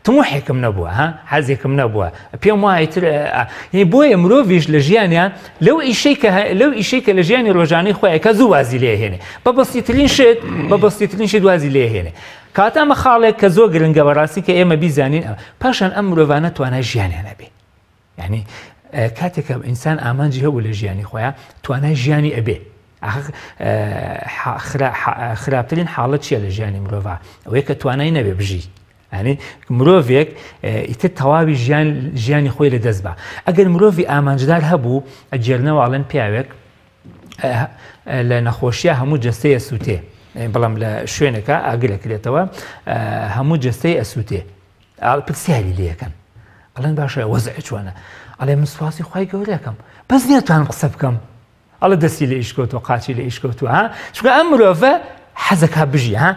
تموحێکم نەبووە ها حەزێکم نەبووە پێم وایە تر هی بۆیە مرۆڤیش لە ژیانیان لەو ئیشەی کە لەو ئیشەی کە لە ژیانی ڕۆژانەی خۆیان کە زوو وازی لێ هێنێ بە بەسیترین شت بە بەسیترین شت وازی لێ هێنێ کاتە ئەمە خاڵێک کە زۆر گرنگە بەڕاستی کە ئێمە بیزانین پاشان ئەم مرۆڤانە توانای ژیانیان هەبێ یعنی کاتێک کە ئینسان ئامانجی هەبوو لە ژیانی خۆیان توانای ژیانی ئەبێ خراپترین حاڵەت چییە لە ژیانی مرۆڤ ئەوەیە کە توانای نەبێ بژی یعنی مرۆڤێک ئیتر تەواوی ژیان ژیانی خۆی لە دەست بە ئەگەر مرۆڤی ئامانجدار هەبوو ئەگەرنەوە ئەڵێن پیاوێک لە نەخۆشیە هەموو جەستەیە سووتێ بەڵام لە شوێنەکە ئاگرەکرێتەوە هەموو جەستەی ئەسووتێ پرسیاری لەکەن ئەڵێن باشە وەزع چۆنە ئەڵێ من سوپاسی خوای گەورەکەم بەس ناتوانم قسە بکەم ئەڵێ دەستی لە ئیش کەوتووە قاچی لە ئیش کەوتووە ها چونکە ئەم مرۆڤە حەزەکا بژی ها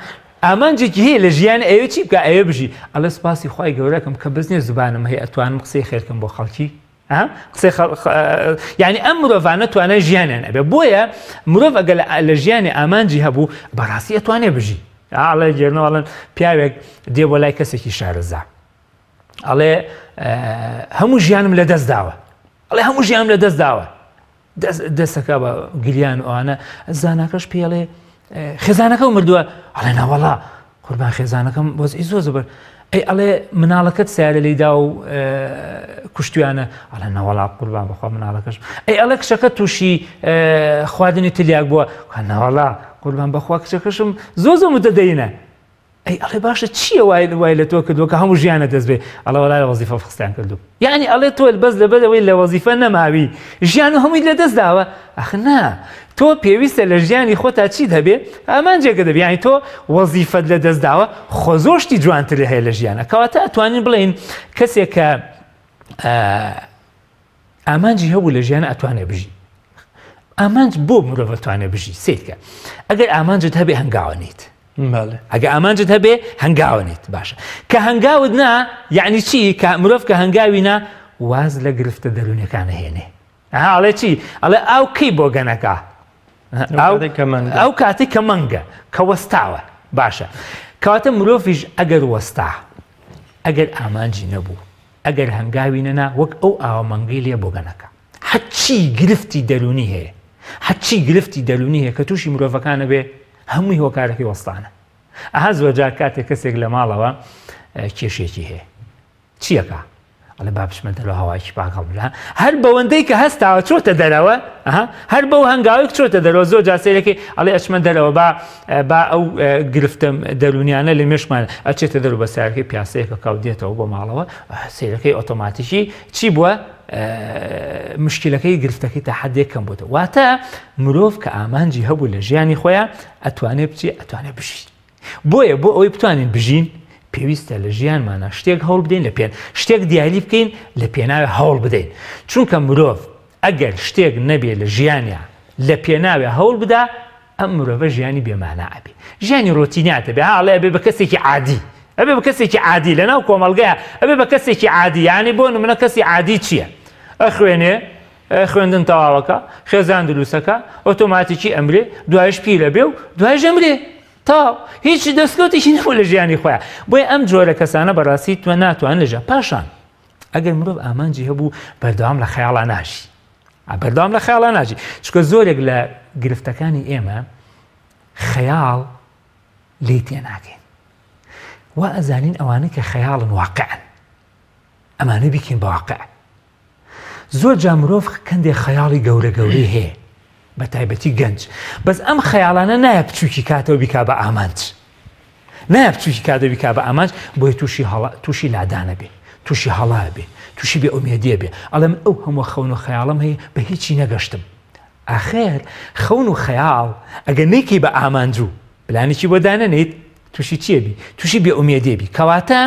ئامانجێکی هەیە لە ژیان ئەوێ چی بکە ئەوێ بژی ئەڵێ سوپاسی خوای گەورەکەم کە بەس نییە زبانم هەیە ئەتوانم قسەی خێرکەم بۆ خەڵکی قسەی یعنی ئەم مرۆڤانە توانای ژیانیان ئەبێ بۆیە مرۆڤ ئەگەر لە ژیانی ئامانجی هەبوو بەڕاستی ئەتوانێ بژی ئاڵێ گێرنەوەڵێن پیاوێک دێ بۆ لای کەسێکی شارەزا ئەڵێ هەموو ژیانم لە دەست داوە ئەڵێ هەموو ژیانم لە دەست داوە دەستەکە بە گریان ئەوانە زاناکەش پێڵێ خێزانەکە و مردووە ئەڵێ ناوەڵا قوربان خێزانەکەم وەزعی زۆر زبر ئەی ئەڵێ مناڵەکەت سیارە لیدا و کوشتویانە ئەڵێ ناوەڵا قوربان بەخوا مناڵەکەش ئەی ئەڵێ کچەکە تووشی خواردنی تلیاک بووە ناوەڵا قوربان بەخوا کچەکەشم زۆ زۆ متەدەینە ئەی ئەڵێ باشە چییە وای وای لە تۆ کردووە کە هەموو ژیانە دەست بێ ئەڵێ وەڵا لە وەزیفە خستیان کردو یعنی ئەڵێ تۆ بەس لەبەر ئەوەی لە وەزیفە نەماوی ژیان و هەمووی لە دەست داوە ئەخ نا تۆ پێویستە لە ژیانی خۆتا چی دەبێ ئامانجێکە دەبێ یعنی تۆ وەزیفەت لە دەست داوە خۆ زۆر شتی جوانتر هەیە لە ژیانە کەواتە ئەتوانین بڵێین کەسێک کە ئامانجی هەبوو لە ژیان ئەتوانێ بژی ئامانج بۆ مرۆڤ ئەتوانێ بژی سیرکە ئەگەر ئامانجت هەبێ هەنگاوە نیت ئەگە ئامانجت هەبێ هەنگاوە نیت باشە کە هەنگاوت نا یعنی چی کە مرۆڤ کە هەنگاوی نا واز لە گرفتە دەروونەکانە هێنێ ئەڵێ چی ئەڵێ ئاو کەی بۆ گەنەکە ئەو کاتێک کە مەنگە کە وەستاوە باشە کەواتە مرۆڤیش ئەگەر وەستا ئەگەر ئامانجی نەبوو ئەگەر هەنگاوی نەنا وەک ئەو ئاوە مەنگەی لێ بۆگەنەکە. هەرچی گرفتی دەروونی هەیە هەرچی گرفتی دەروونی هەیە کە تووشی مرۆڤەکان ئەبێ هەمووی هۆکارەکەی وەستانە. ئەها زۆرجار کاتێک کەسێک لە ماڵەوە کێشێکی هەیە چیەکە ئەڵێ با بچمە دەرەوە هەوایەکی پاک هەڵبدە هەر بەوەندەی کە هەستاوە چۆتە دەرەوە هەر بەو هەنگاوێک چۆتە دەرەوە زۆر جار سەیرەکەی ئەڵێ ئەچمە دەرەوە با با ئەو گرفتە دەرونیانە لە مێشکمان ئەچێتە دەرو بە سیارەکەی پیاسەیەکە کاو دێتەوە بۆ ماڵەوە سەیرەکەی ئۆتۆماتیکی چی بووە مشکلەکەی گرفتەکەی تا حدێک کەم بووتە واتە مرۆڤ کە ئامانجی هەبوو لە ژیانی خۆیان ئەتوانێ بچێ ئەتوانێ بژی بۆیە بۆ ئەوەی بتوانین بژین. پێویستە لە ژیانمانە شتێک هەوڵ بدەین لە پێن شتێک دیاری بکەین لە پێناوێ هەوڵ بدەین چونکە مرۆڤ ئەگەر شتێک نەبێ لە ژیانیا لە پێناوێ هەوڵ بدا ئەم مرۆڤە ژیانی بێمانا ئەبێ ژیانی ڕۆتینات ئەبێ ها ئەڵێ ئەبێ بە کەسێکی عادی ئەبێ بە کەسێکی عادی لەناو کۆمەڵگەیە ئەبێ بە کەسێکی عادی یعنی بۆ نمونە کەسی عادی چییە ئەخوێنێ خوێندن تەواوەکە خێزان دروستەکە ئۆتۆماتیکی ئەمرێ دوایش پیرە بێ و دوایش ئەمرێ تەواو هیچ دەستکەوتێکی نەبوو لە ژیانی خۆیان بۆیە ئەم جۆرە کەسانە بەڕاستی توە ناتوان لەژە پاشان ئەگەر مرۆڤ ئامانجی هەبوو بەردەوام لە خەیاڵا ناژی بەردەوام لە خەیاڵا ناژی چونکە زۆرێک لە گرفتەکانی ئێمە خەیاڵ لێی تێناگەین وا ئەزانین ئەوانەی کە خەیاڵن واقعن ئەمانە بیکەین بە واقع زۆر جا مرۆڤ کەندێ خەیاڵی گەورە گەورەی هەیە بە تایبەتی گەنج بەس ئەم خەیاڵانە نایە بچووکی کاتەوە بیکا بە ئامانج نایە بچووکی کاتەوە بیکا بە ئامانج بۆیە تووشی هەڵە تووشی لادانە بێ تووشی هەڵا بێ تووشی بێ ئومێدیە بێ ئەڵێ من ئەو هەموو خەون و خەیاڵم هەیە بە هیچی نەگەشتم ئاخر خەون و خەیاڵ ئەگەر نەیکەی بە ئامانج و پلانێکی بۆ دانەنێیت تووشی چیە بی تووشی بێ ئومێدیە بی کەواتە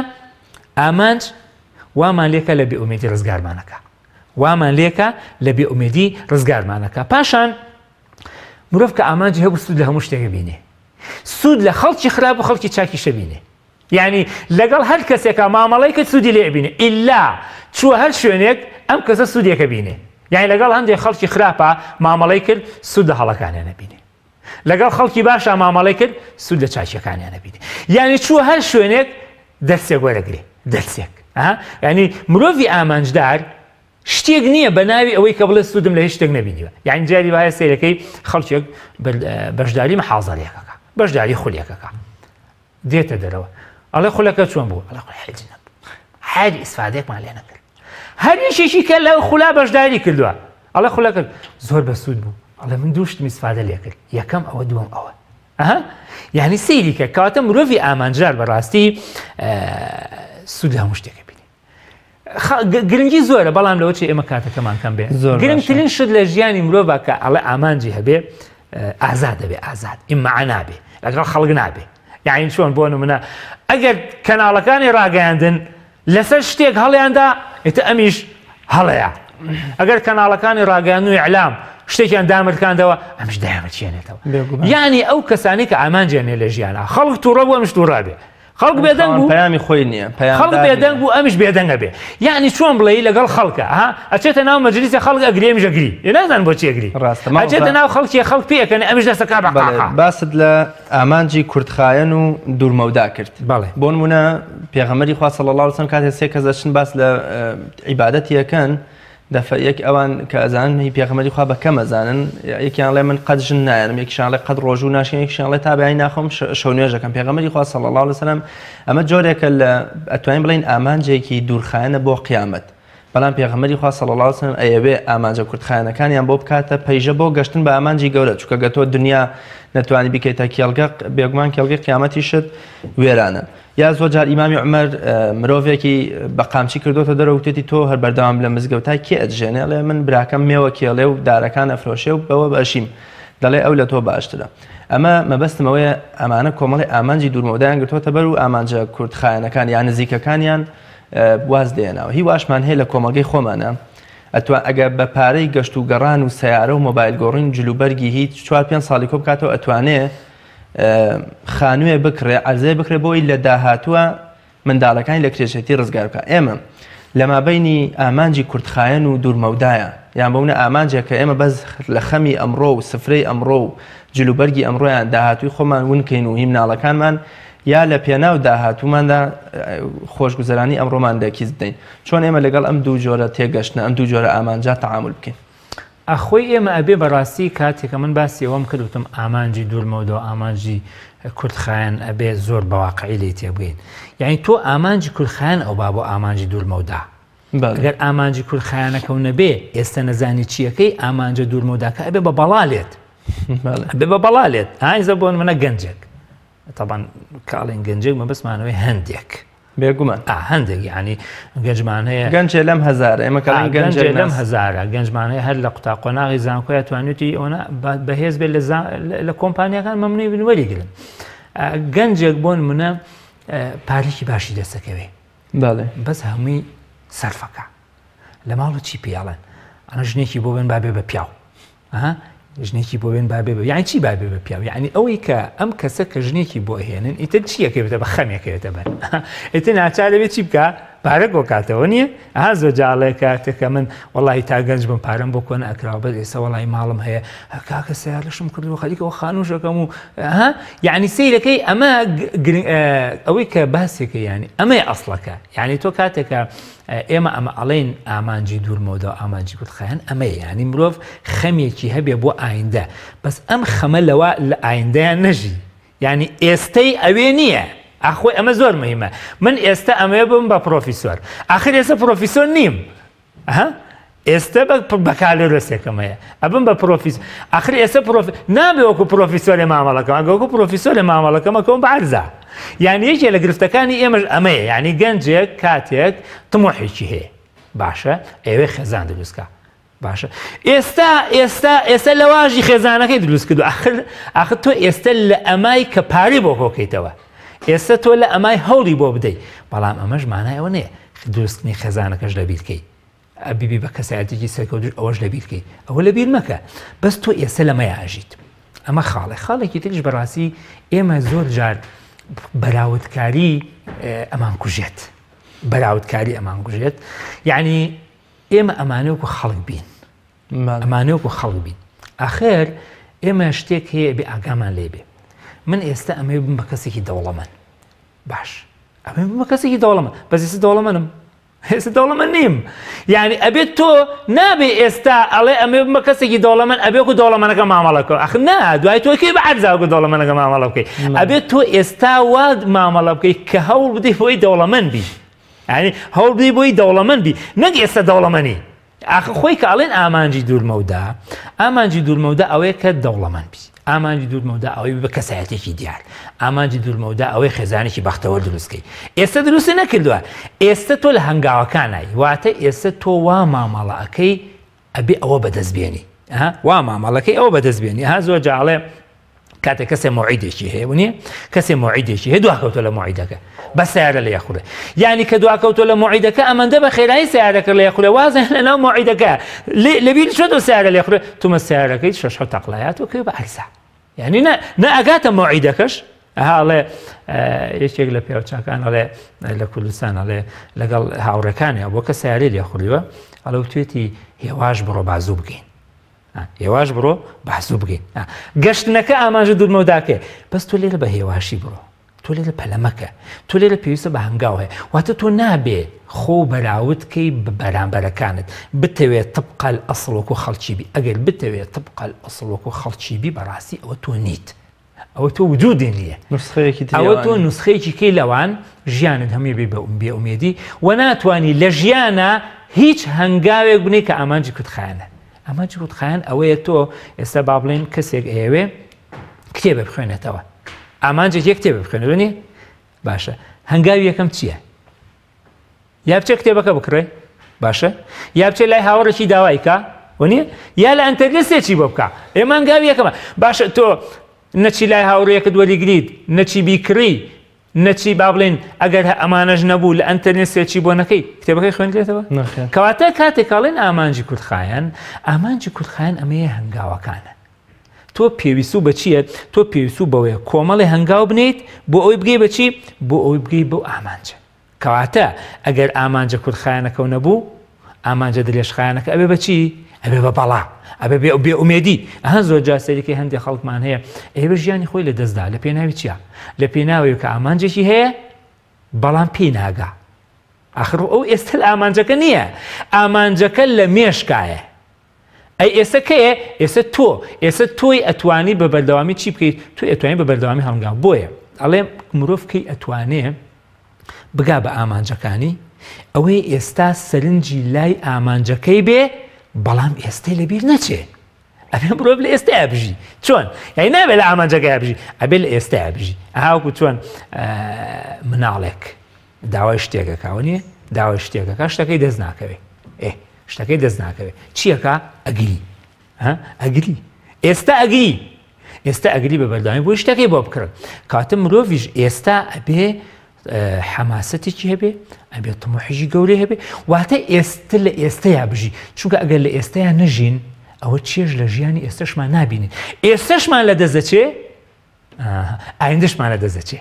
ئامانج وامان لێکە لە بێئومێدی ڕزگارمانەکە وامان لێکە لە بێئومێدی ڕزگارمانەکە پاشان مرۆڤ کە ئامانجی هەبوو سوود لە هەموو شتێک بینێ سوود لە خەڵکی خراپ و خەڵکی چاکیشە بینێ یعنی لەگەڵ هەر کەسێکا مامەڵەی کرد سوودی لێ بینێ ئیلا چووە هەر شوێنێک ئەم کەسە سوودێکە بینێ یعنی لەگەڵ هەندێک خەڵکی خراپە مامەڵەی کرد سوود لە هەڵەکانیان نەبینێ لەگەڵ خەڵکی باشا مامەڵەی کرد سوود لە چاکیەکانیان نەبینێ یعنی چووە هەر شوێنێک دەرسێک وەرەگرێ دەرسێک یعنی مرۆڤی ئامانجدار شتێک نییە بە ناوی ئەوەی کە بڵێ سوودم لە هیچ شتێک نەبینیوە یعنی جاری وایە سەیرەکەی خەڵکێک بەشداری محازەرێکەکە بەشداری خولێکەکە دێتە دەرەوە ئەڵێ خولەکە چۆن بوو ئەڵێ خول حەج نەبوو هەر ئیسفادێکمان لێ نەکرد هەر یەکێکی کە لە خولا بەشداری کردووە ئەڵێ خولەکە زۆر بەسوود بوو ئەڵێ من دوو شتم ئیسفادە لێ کرد یەکەم ئەوە دووەم ئەوە ئەها یعنی سەیری کە کەواتە مرۆڤی ئامانجدار بەڕاستی سوود لە هەموو شتێکە بینی گرنگی زۆرە بەڵام لەوە چی ئێمە کاتەکەمان کەم بێ گرنگترین شت لە ژیانی مرۆڤ کە ئەڵێ ئامانجی هەبێ ئازاد دەبێ ئازاد ئیمە نابێ لەگەڵ خەڵک نابێ یعنی چۆن بۆ نمونە ئەگەر کەناڵەکانی ڕاگەیاندن لەسەر شتێک هەڵیاندا ئیتر ئەمیش هەڵەیە ئەگەر کەناڵەکانی ڕاگەیاندن و ئیعلام شتێکیان دامرکاندەوە ئەمیش دایامرچێنێتەوە یعنی ئەو کەسانی کە ئامانجیان لە ژیانە خەڵک تووڕە بوو ئەمیش تووڕە بێ خەڵک بێدەنگ بوو پەیامی خۆی نییە خەڵک بێدەنگ بوو ئەمیش بێدەنگە بێ یعنی چۆن بڵێی لەگەڵ خەڵکە ها ئەچێتە ناو مەجلیسە خەڵک ئەگری ئەمیش ئەگری ئێ نازانم بۆچی ئەگری ڕاستە ئەچێتە ناو خەڵکی خەڵک پێ ئەکەن ئەمیش دەستەکا بە قاقا باست لە ئامانجی کورتخایەن و دوورمەودا کرد بەڵێ بۆ نمونە پێغەمبەری خوا صلی الله علیه وسلم کاتێ سێ کەس دەچن باس لە عیبادەتی ئەکەن دەفە یەک ئەوان کە ئەزانن هی پێغەمبەری خوا بە کەم ئەزانن یەکیان ئەڵێ من قەت ژن نایەنم یەکیشان ئەڵێ قەت ڕۆژوو ناشکێن یەکیشان ئەڵێ تا بەیانی ناخۆم شەو نوێژ ئەکەم پێغەمبەری خوا صلی الله علیه وسلم ئەمە جۆرێکە لە ئەتوانین بڵێین ئامانجێکی دوورخایەنە بۆ قیامەت بەڵام پێغەمبەری خوا صلی اللە علیه وسلم ئەیەوێ ئامانجە کورتخایەنەکانیان بۆ بکاتە پەیژە بۆ گەشتن بە ئامانجی گەورە چونکە گەر تۆ دنیا نەتوانی بیکەیتە کێڵگە بێگومان کێڵگەی قیامەتیشت وێرانە یا زۆر جار ئیمامی عومەر مرۆڤێکی بە قامچی کردۆتە دەرەوە وتێتی تۆ هەر بەردەوام لە مزگەوتا کێ ئەتژێنێ ئەڵێ من براکەم مێوە کێڵێ و دارەکان ئەفرۆشێ و بەوە بەشیم دەڵێ ئەو لە تۆ باشترە ئەمە مەبەستم ئەوەیە ئەمانە کۆمەڵی ئامانجی دوورمەودایان گرتووەتە بەر و ئامانجە کورتخایەنەکان یا نزیکەکانیان واز لێناوە هی واشمان هەیە لە کۆمەڵگەی خۆمانە ئەتوان ئەگەر بە پارەی گەشت و گەڕان و سەیارە و مۆبایل گۆڕین جلوبەرگی هیچ چوار پێنج ساڵی کۆ بکاتەوە ئەتوانێ خانوێ بکڕێ عەرزەیە بکڕێ بۆی لە داهاتووە منداڵەکانی لە کرێچێتی ڕزگار بکە ئێمە لە مابینی ئامانجی کورتخایەن و دوورمەودایە یان بەونە ئامانجێک کە ئێمە بەس لە خەمی ئەمڕۆ و سفرەی ئەمڕۆ و جلوبەرگی ئەمڕۆیان داهاتووی خۆمان ونکەین و هی مناڵەکانمان یا لە پێناو داهاتووماندا خۆشگوزەرانی ئەمڕۆمان لە کیس بدەین چۆن ئێمە لەگەڵ ئەم دوو جۆرە تێگەشتنە ئەم دوو جۆرە ئامانجە تەعامول بکەین؟ ئەخۆی ئێمە ئەبێ بەڕاستی کاتێک کە من باسی ئەوەم کرد وتم ئامانجی دوور مەودا و ئامانجی کورتخایەن ئەبێ زۆر بە واقعی لێی تێبگەین یعنی تۆ ئامانجی کورتخایەن ئەو با بۆ ئامانجی دوور مەودا ئەگەر ئامانجی کورتخایەنەکە و نەبێ ئێستا نەزانی چیەکەی ئامانجە دوور مەوداکە ئەبێ بە بەڵا لێت ئەبێ بە بەڵا لێت هایزە بۆ منە گەنجێک تەبان کە ئەڵێن گەنجێک مەبەستمانەوەی هەندێک بێگومان هەندێک یعنی گەنجمان هەیە گەنجێ لەم هەزارە ئێمە کە گەنجێ لەم هەزارە گەنجمان هەیە هەر لە قوتا قۆناغی زانکۆیا توانیوتی ئەوە بەهێز بێت لە کۆمپانیەکان مەمنوی بن وەریگرن گەنجێک بۆن منە پارێکی باشی دەستەکەوێ بەس هەمووی سەرفەکە لە ماڵ چی پێڵێن ئەمە ژنێکی بۆ بن بابێ بە پیاو ژنێکی بۆ بێن بابێ بە یانی چی بابێ بە پیاو یعنی ئەوەی کە ئەم کەسە کە ژنێکی بۆ هێنن ئیتر چیەکەوێتە بە خەمێکەوێتە بەر ئیتر ناچار دەبێت چی بکە پارە کۆکاتەوە نییە ئەها زۆر جاڵێ کاتێکە من وەڵی تا گەنج بم پارەم بۆ کۆن ئەکراوە بەس ئێستا وەڵی ماڵم هەیە کاکە سیارشم کردو خەریکەوە خانوشەکەم و ها یعنی سیرەکەی ئەمە ئەوەی کە باسێکە ینی ئەمەی ئەسڵەکە یعنی تۆ کاتێکە ئێمە ئەمە ئەڵێین ئامانجی دوور مەودا و ئامانجی کورتخایەن ئەمەیە یانی مرۆڤ خەمێکی هەبێ بۆ ئایندە بەس ئەم خەمە لەوە لە ئایندەیان نەژی یعنی ئێستەی ئەوێ نییە ئاخۆی ئەمە زۆر مهمە من ئێستا ئەمەوێ بم بە پرۆفیسۆر ئاخر ئێستا پرۆفیسۆر نیم ها ئێستا بە بەکالۆرۆسێکم هەیە ئەبم بە پرۆفیس ئاخر ئێستا پرۆف نابێ وەکو پرۆفیسۆرێ مامەڵەکەم ئەگە وەکو پرۆفیسۆرێ مامەڵەکەم ئەکەوم بە عەرزا یعنی یەکێ لە گرفتەکانی ئێمەش ئەمەیە یعنی گەنجێک کاتێک طموحێکی هەیە باشە ئەوێ خێزان دروستکە باشە ئێستا ئێستا ئێستا لەواژی خێزانەکەی دروست کردو ئاخر ئاخر تۆ ئێستا لە ئەمای کە پارەی بۆ کۆکەیتەوە ئێستا تۆ لە ئەمای هەوڵی بۆ بدەیت بەڵام ئەمەش مانای ئەوە نییە دروستکردنی خێزانەکەش لەبیرکەی ببی بە کەسایەتێکی سەرکەوتوش ئەوەش لەبیر کەی ئەوە لەبیر مەکە بەس تۆ ئێستا لەمەیا ئەژیت ئەمە خاڵێ خاڵێکی تریش بەڕاستی ئێمە زۆر جار بەراوردکاری ئەمان کوژێت بەراوردکاری ئەمان کوژێت یعنی ئێمە ئەمانەوەکو خەڵک بین ئەمانەوەکو خەڵک بین ئاخر ئێمە شتێک هەیە بێ ئاگامان لێ بێ من ئێستا ئەمەوێ بم بە کەسێکی دەوڵەمەند باش ئەمە بم بە کەسێکی دەوڵەمەند بەس ئێستا دەوڵەمەنم ئێستا دەوڵەمەند نیم یعنی ئەبێت تۆ نابێ ئێستا ئەڵێ ئەمێ بمە کەسێکی دەوڵەمەند ئەبێ وەکو دەوڵەمەنەکە مامەڵە بکەم ئەخ نا دوای تۆ کێ بە عەرزا وەکو دەوڵەمەنەکە مامەڵە بکەی ئەبێت تۆ ئێستا وا مامەڵە بکەی کە هەوڵ بدەی بۆی دەوڵەمەند بی یعنی هەوڵ بدەی بۆی دەوڵەمەند بی نەک ئێستا دەوڵەمەنی ئاخر خۆی کە ئەڵێن ئامانجی دوورمەودا، ئامانجی دوورمەودا ئەوەیە کە دەوڵەمەند بی، ئامانجی دوورمەودا ئەوەی بە کەسایەتێکی دیار، ئامانجی دوورمەودا ئەوەی خێزانێکی بەختەوەر دروست کەی. ئێستا دروست نەکردووە، ئێستا تۆ لە هەنگاوەکانای، واتە ئێستا تۆ وا مامەڵە ئەکەی ئەبێ ئەوە بەدەست بێنی. وا مامەڵەکەی ئەوە بەدەست بێنی. ها زۆر جا ئەڵێ کاتێک کەسێ مۆعیدێکی هەیە و نییە کەسێ مۆعیدێکی هەیە دواکەوتە لە مۆعیدەکە بە سیارە لە یەخورێ یعنی کە دواکەوتۆ لە مۆعیدەکە ئەمەندە بە خێرایی سیارەکە لە یەخورێ وازە لە ناو مۆعیدەکە لەبیر چۆ سیارە لە یەخورێ تومە سیارەکەی شەش حەوت تەقلایات و کەوێ بە عەرزە یعنی نە نە ئەگاتە مۆعیدەکەش ئەها ئەڵێ یەکێک لە پیاوچاکان ئەڵێ لە کوردستان ئەڵێ لەگەڵ هاوڕێکانیان بۆ کە سیارەی لێخوریوە ئەڵێ وتوێتی هێواش بڕۆ بازوو بگەین هێواش بڕۆ بازوو بگەین گەشتنەکە ئاماژە دوورمەوداکەی بەس تۆ لێرە بە هێواشی بڕۆ تۆ لێرە پەلەمەکە تۆ لێرە پێویستە بە هەنگاو هەیە واتە تۆ نابێ خۆ بەراورد کەی بە بەرامبەرەکانت بتەوێت طبقل ئەسڵ وەکو خەڵکی بی ئەگەر بتەوێت طبقل ئەسڵ وەکو خەڵکی بی بەڕاستی ئەوە تۆ نیت ئەوە تۆ وجودی نییە نسخەیەکی تری ئەوە تۆ ئەوانی. نسخەیەکی کەی لەوان ژیانت هەمووی بێ بێ ئومێدی و ناتوانی لە ژیانە هیچ هەنگاوێک بنێی کە ئامانجی کورتخایەنە ئامانجی کورتخایەن ئەوەیە تۆ ئێستا با بڵێین کەسێک ئەیەوێ کتێبێ بخوێنێتەوە ئامانجێک یەک کتێبێ بخوێنێتەوە نییە باشە هەنگاوی یەکەم چییە یا بچێ کتێبەکە بکڕێ باشە یا بچێ لای هاوڕێکی داوای کا وەنیە یا لە ئەنتەرنێت سێرچی بۆ بکە ئێمە هەنگاوی یەکەمە باشە تۆ نەچی لای هاوڕێیەکت وەریگریت نەچی بیکڕی نەچی با بڵێن ئەگەر ئەمانەش نەبوو لە ئەنتەرنێت search ی بۆ نەکەی کتێبەکەی خوێندرێتەوە نەخێر. کەواتە کاتێک ئەڵێن ئامانجی کورتخایەن ئامانجی کورتخایەن ئەمەیە هەنگاوەکانە تۆ پێویستو بە چییە؟ تۆ پێویستو بەوەیە کۆمەڵێ هەنگاو بنێیت بۆ ئەوەی بگەی بە چی؟ بۆ ئەوەی بگەی بەو ئامانجە. کەواتە ئەگەر ئامانجە کورتخایەنەکەو نەبوو، ئامانجە درێژخایەنەکە ئەبێ بە چی؟ ئەبێ بە بەڵا، ئەبێ بێ بێ ئومێدی. ئەها زۆر جار سەیرەکەی هەندێ خەڵکمان هەیە ئەیەوێ ژیانی خۆی لە دەست دا، لە پێناوی چیا؟ لە پێناوی کە ئامانجێکی هەیە بەڵام پێی ناگا. ئاخر ئەو ئێستا لە ئامانجەکە نییە، ئامانجەکە لە مێشکایە. ئەی ئێسە کەیە؟ ئێسە تۆ، ئێسە تۆی ئەتوانی بە بەردەوامی چی بکەیت؟ تۆی ئەتوانی بە بەردەوامی هەڵنگاو. بۆیە ئەڵێم مرۆڤ کەی ئەتوانێ بگا بە ئامانجەکانی؟ ئەوەی ئێستا سەرنجی لای ئامانجەکەی بێ، بەڵام ئێستەی لەبیر نەچێ. ئەبێ مرۆڤ لە ئێستایا بژی. چۆن؟ یانی نابێ لە ئامانجەکەیا بژی، ئەبێ لە ئێستایا بژی. ئەها وەکو چۆن مناڵێک داوای شتێک ئەکا، وەنیە؟ داوای شتێک ئەکا، شتەکەی دەست ناکەوێ. ئێ شتەکەی دەست ناکەوێت چیەکە ئەگری ئەگری ئێستا ئەگری ئێستا ئەگری بە بەردەوامی بۆی شتەکەی بۆ بکڕن کاتە مرۆڤیش ئێستا ئەبێ حەماسەتێکی هەبێ، ئەبێ تموحیشی گەورەی هەبێ، واتە ئێستە لە ئێستەیا بژی، چونکە ئەگەر لە ئێستەیا نەژین ئەوە چێژ لە ژیانی ئێستەشمان نابینین، ئێستەشمان لە دەست دەچێ، ئایندەشمان لە دەست دەچێ.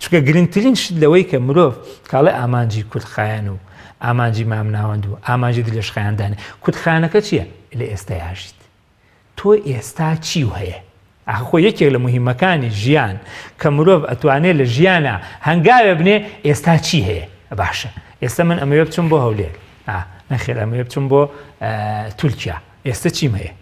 چونکە گرنگترین شت لەوەی کە مرۆڤ کاڵێ ئامانجی کورتخایەن و ئامانجی مامناوەند و ئامانجی درێژخایەندانە، کورتخایەنەکە چییە؟ لە ئێستەیا ژیت. تۆ ئێستا چیو هەیە؟ ئاخ خۆ یەکێک لە موهیمەکانی ژیان کە مرۆڤ ئەتوانێ لە ژیانا هەنگاوێ بنێ ئێستا چی هەیە؟ باشە ئێستا من ئەمەوێ بچم بۆ هەولێر ئا نەخێر ئەمەوێ بچم بۆ تورکیا ئێستا چیم هەیە؟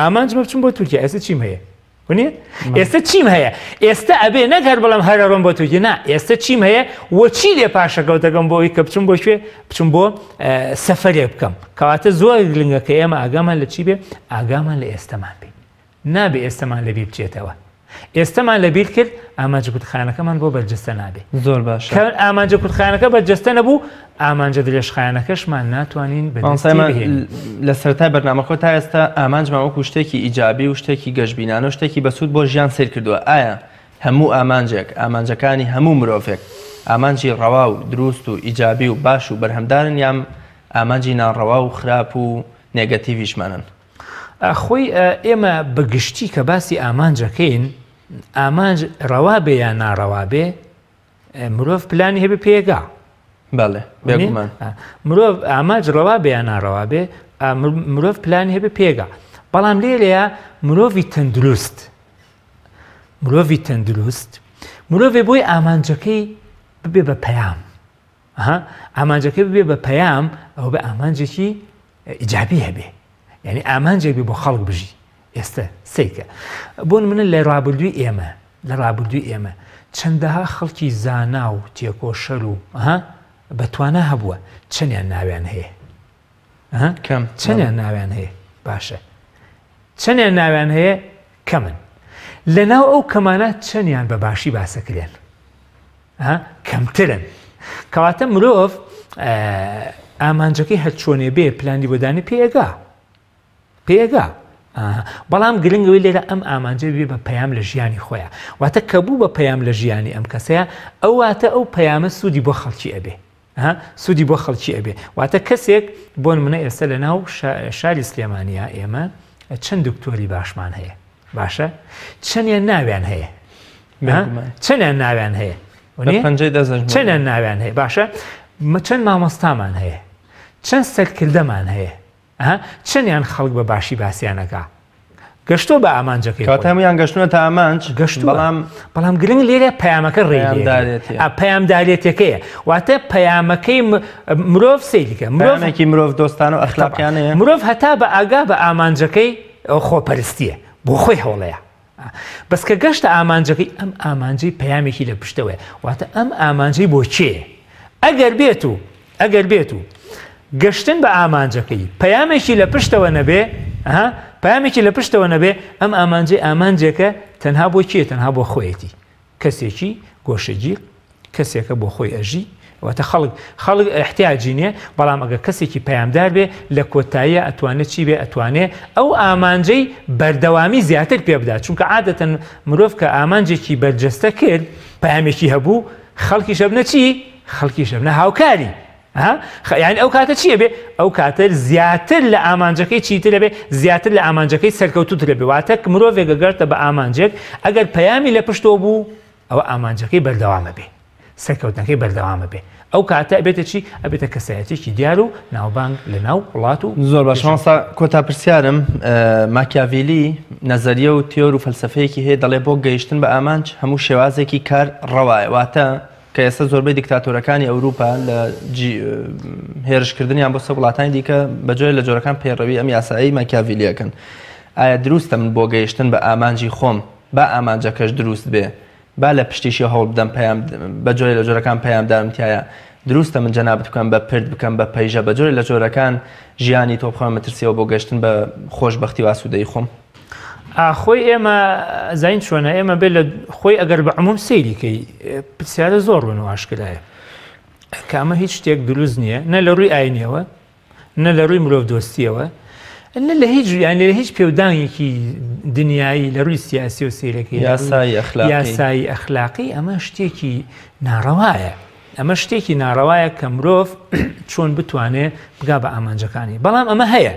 ئامانجمە بچم بۆ تورکیا ئێستا چیم هەیە؟ ونیە؟ ئێستا چیم هەیە؟ ئێستا ئەبێ نەک هەر بڵێم هەر ئەڕۆم بۆ تورکیا نا ئێستا چیم هەیە و چی لێ پاشەکەوتەکەم بۆ ئەوی کە بچم بۆ کوێ بچم بۆ سەفەرێک بکەم کەواتە زۆر گرنگە کە ئێمە ئاگامان لە چی بێ ئاگامان لە ئێستەمان بێ نابێ ئێستەمان لەبیر بچێتەوە ئێستەمان لەبیر کرد ئامانجە کورتخایەنەکەمان بۆ بەرجەستە نابێ زۆر باشە کە ئامانجە کورتخایەنەکە بەرجەستە نەبوو ئامانجە درێژخایەنەکەشمان ناتوانین بەدەستی بهێنین. لە سەرەتای بەرنامەکەوە تا ئێستا ئامانجمان وەکو شتێکی ئیجابی و شتێکی گەشبینانە و شتێکی بەسوود بۆ ژیان سەیر کردووە ئایا هەموو ئامانجێک ئامانجەکانی هەموو مرۆڤێک ئامانجی ڕەوا و دروست و ئیجابی و باش و بەرهەمدارن یان ئامانجی ناڕەوا و خراپ و نێگەتیڤیشمانن؟ خۆی ئێمە بە گشتی کە باسی ئامانجەکەین ئامانج ڕەوا بێ یان ناڕەوا بێ مرۆڤ پلانی هەبێ پێگا. بەڵێ بێگومان. مرۆڤ ئامانج ڕەوا بێ یان ناڕەوا بێ مرۆڤ پلانی هەبێ پێگا. بەڵام لێرەیە مرۆڤی تەندروست مرۆڤی تەندروست مرۆڤێ بۆی ئامانجەکەی ببێ بە پەیام ئەها ئامانجەکەی ببێ بە پەیام ئەوە بە ئامانجێکی ئیجابی هەبێ یعنی ئامانجێک بێ بۆ خەڵک بژی ئێستا سیکە بۆ منە لە ڕابردووی ئێمە لە ڕابردووی ئێمە چەندەها خەڵکی زانا و تێکۆشەر و ها بەتوانا هەبووە چەندیان ناویان هەیە کەم چەندیان ناویان هەیە باشە چەندیان ناویان هەیە کەمن لەناو ئەو کەمانە چەندیان بە باشی باسەکرێن کەمترن کەواتە مرۆڤ ئامانجەکەی هەرچۆنێ بێ پلانی بۆ دانێ پێگا پێگا بەڵام گرنگەوەی لێرە ئەم ئامانجە بێ بە پەیام لە ژیانی خۆیان واتە کە بوو بە پەیام لە ژیانی ئەم کەسەیە ئەو واتە ئەو پەیامە سوودی بۆ خەڵکی ئەبێ سوودی بۆ خەڵکی ئەبێ واتە کەسێک بۆ منە ئێستا لە ناو شاری سلێمانیا ئێمە چەند دکتۆری باشمان هەیە باشە چەندیان ناویان هەیە چەندیان ناویان هەیە چەندیان ناویان هەیە باشە چەند مامۆستامان هەیە چەند سەرکردەمان هەیە چەندیان خەڵک بە باشی باسییانەکە گەشتۆ بە ئامانجەکەی کەواتە هەموویان گەشتونەتە ئامانج گەشتووە بەڵام بەڵام گرنگ لێرە پەیامەکە ڕێدارێتی پەیامدارێتەکەیە واتە پەیامەکەی مرۆڤ سەیریکە مرۆڤێکی مرۆڤ دۆستان و ئەخلاقیانەیە مرۆڤ هەتا بە ئاگا بە ئامانجەکەی خۆپەرستیە بۆ خۆی هەوڵەیە بەس کە گەشتە ئامانجەکەی ئەم ئامانجەی پەیامێکی لە پشتەوەیە واتە ئەم ئامانجەی بۆ کێ ئەگەر بێت و ئەگەر بێت و گەشتن بە ئامانجەکەی پەیامێکی لە پشتەوە نەبێ ها پەیامێکی لە پشتەوە نەبێ ئەم ئامانجەی ئامانجێکە تەنها بۆ کێ تەنها بۆ خۆیەتی کەسێکی گۆشەگیر کەسێکە بۆ خۆی ئەژی واتە خەڵک خەڵک احتیاجی نییە بەڵام ئەگەر کەسێکی پەیامدار بێ لە کۆتاییە ئەتوانێت چی بێ ئەتوانێ ئەو ئامانجەی بەردەوامی زیاتر پێ بدات چونکە عادەتەن مرۆڤ کە ئامانجێکی بەرجەستە کرد پەیامێکی هەبوو خەڵکیش ئەبنە چی خەڵکیش ئەبنە هاوکاری یعنی ئەو کاتە چییە بێ ئەو کاتە زیاتر لە ئامانجەکەی چیتر بێ زیاتر لە ئامانجەکەی سەرکەوتوترە بێ واتە مرۆڤێک گەگەرتە بە ئامانجێک ئەگەر پەیامی لە پشتەوە بوو ئەوە ئامانجەکەی بەردەوامە بێ سەرکەوتنەکەی بەردەوامە بێ ئەو کاتە ئەبێتە چی ئەبێتە کەسایەتێکی دیار و ناوبانگ لە ناو وڵات و زۆر باش مامۆستا کۆتا پرسیارم ماکیاڤیلی نەزەریە و تیۆر و فەلسەفەیەکی هەیە دەڵێ بۆ گەیشتن بە ئامانج هەموو شێوازێکی کار ڕەوایە واتە کە ئێستا زۆربەی دیکتاتۆرەکانی ئەوروپا لە هێرشکردنیان بۆ سەر وڵاتانی دیکە بە جۆرێ لە جۆرەکان پەیڕەوی ئەم یاسایی ماکیاڤیلیەکەن ئایا دروستە من بۆ گەیشتن بە ئامانجی خۆم با ئامانجەکەش دروست بێ با لە پشتیشی هەوڵ بدەم پەیام بە جۆرێ لە جۆرەکان پەیامدارم تایە دروستە من جەنابت بکەم بە پرد بکەم بە پەیژە بە جۆرێ لە جۆرەکان ژیانی تۆ بخەمە مەترسیەوە بۆ گەشتن بە خۆشبەختی و ئاسوودەیی خۆم؟ خۆی ئێمە زین چۆنە ئێمە بێ لە خۆی ئەگەر بە عموم سەیری کەی پرسیارە زۆر ڕوون و ئاشکرایە کە ئەمە هیچ شتێک دروست نییە نە لە ڕووی ئاینیەوە نە لە ڕووی مرۆڤ دۆستیەوە. نە لە هیچ یان لە هیچ پێودانگێکی دنیایی لە ڕووی سیاسی و سیرەکەی یاسایی ئەخلاقی یاسایی ئەخلاقی ئەمە شتێکی ناڕەوایە. ئەمە شتێکی ناڕەوایە کە مرۆڤ چۆن بتوانێ بگا بە ئامانجەکانی. بەڵام ئەمە هەیە،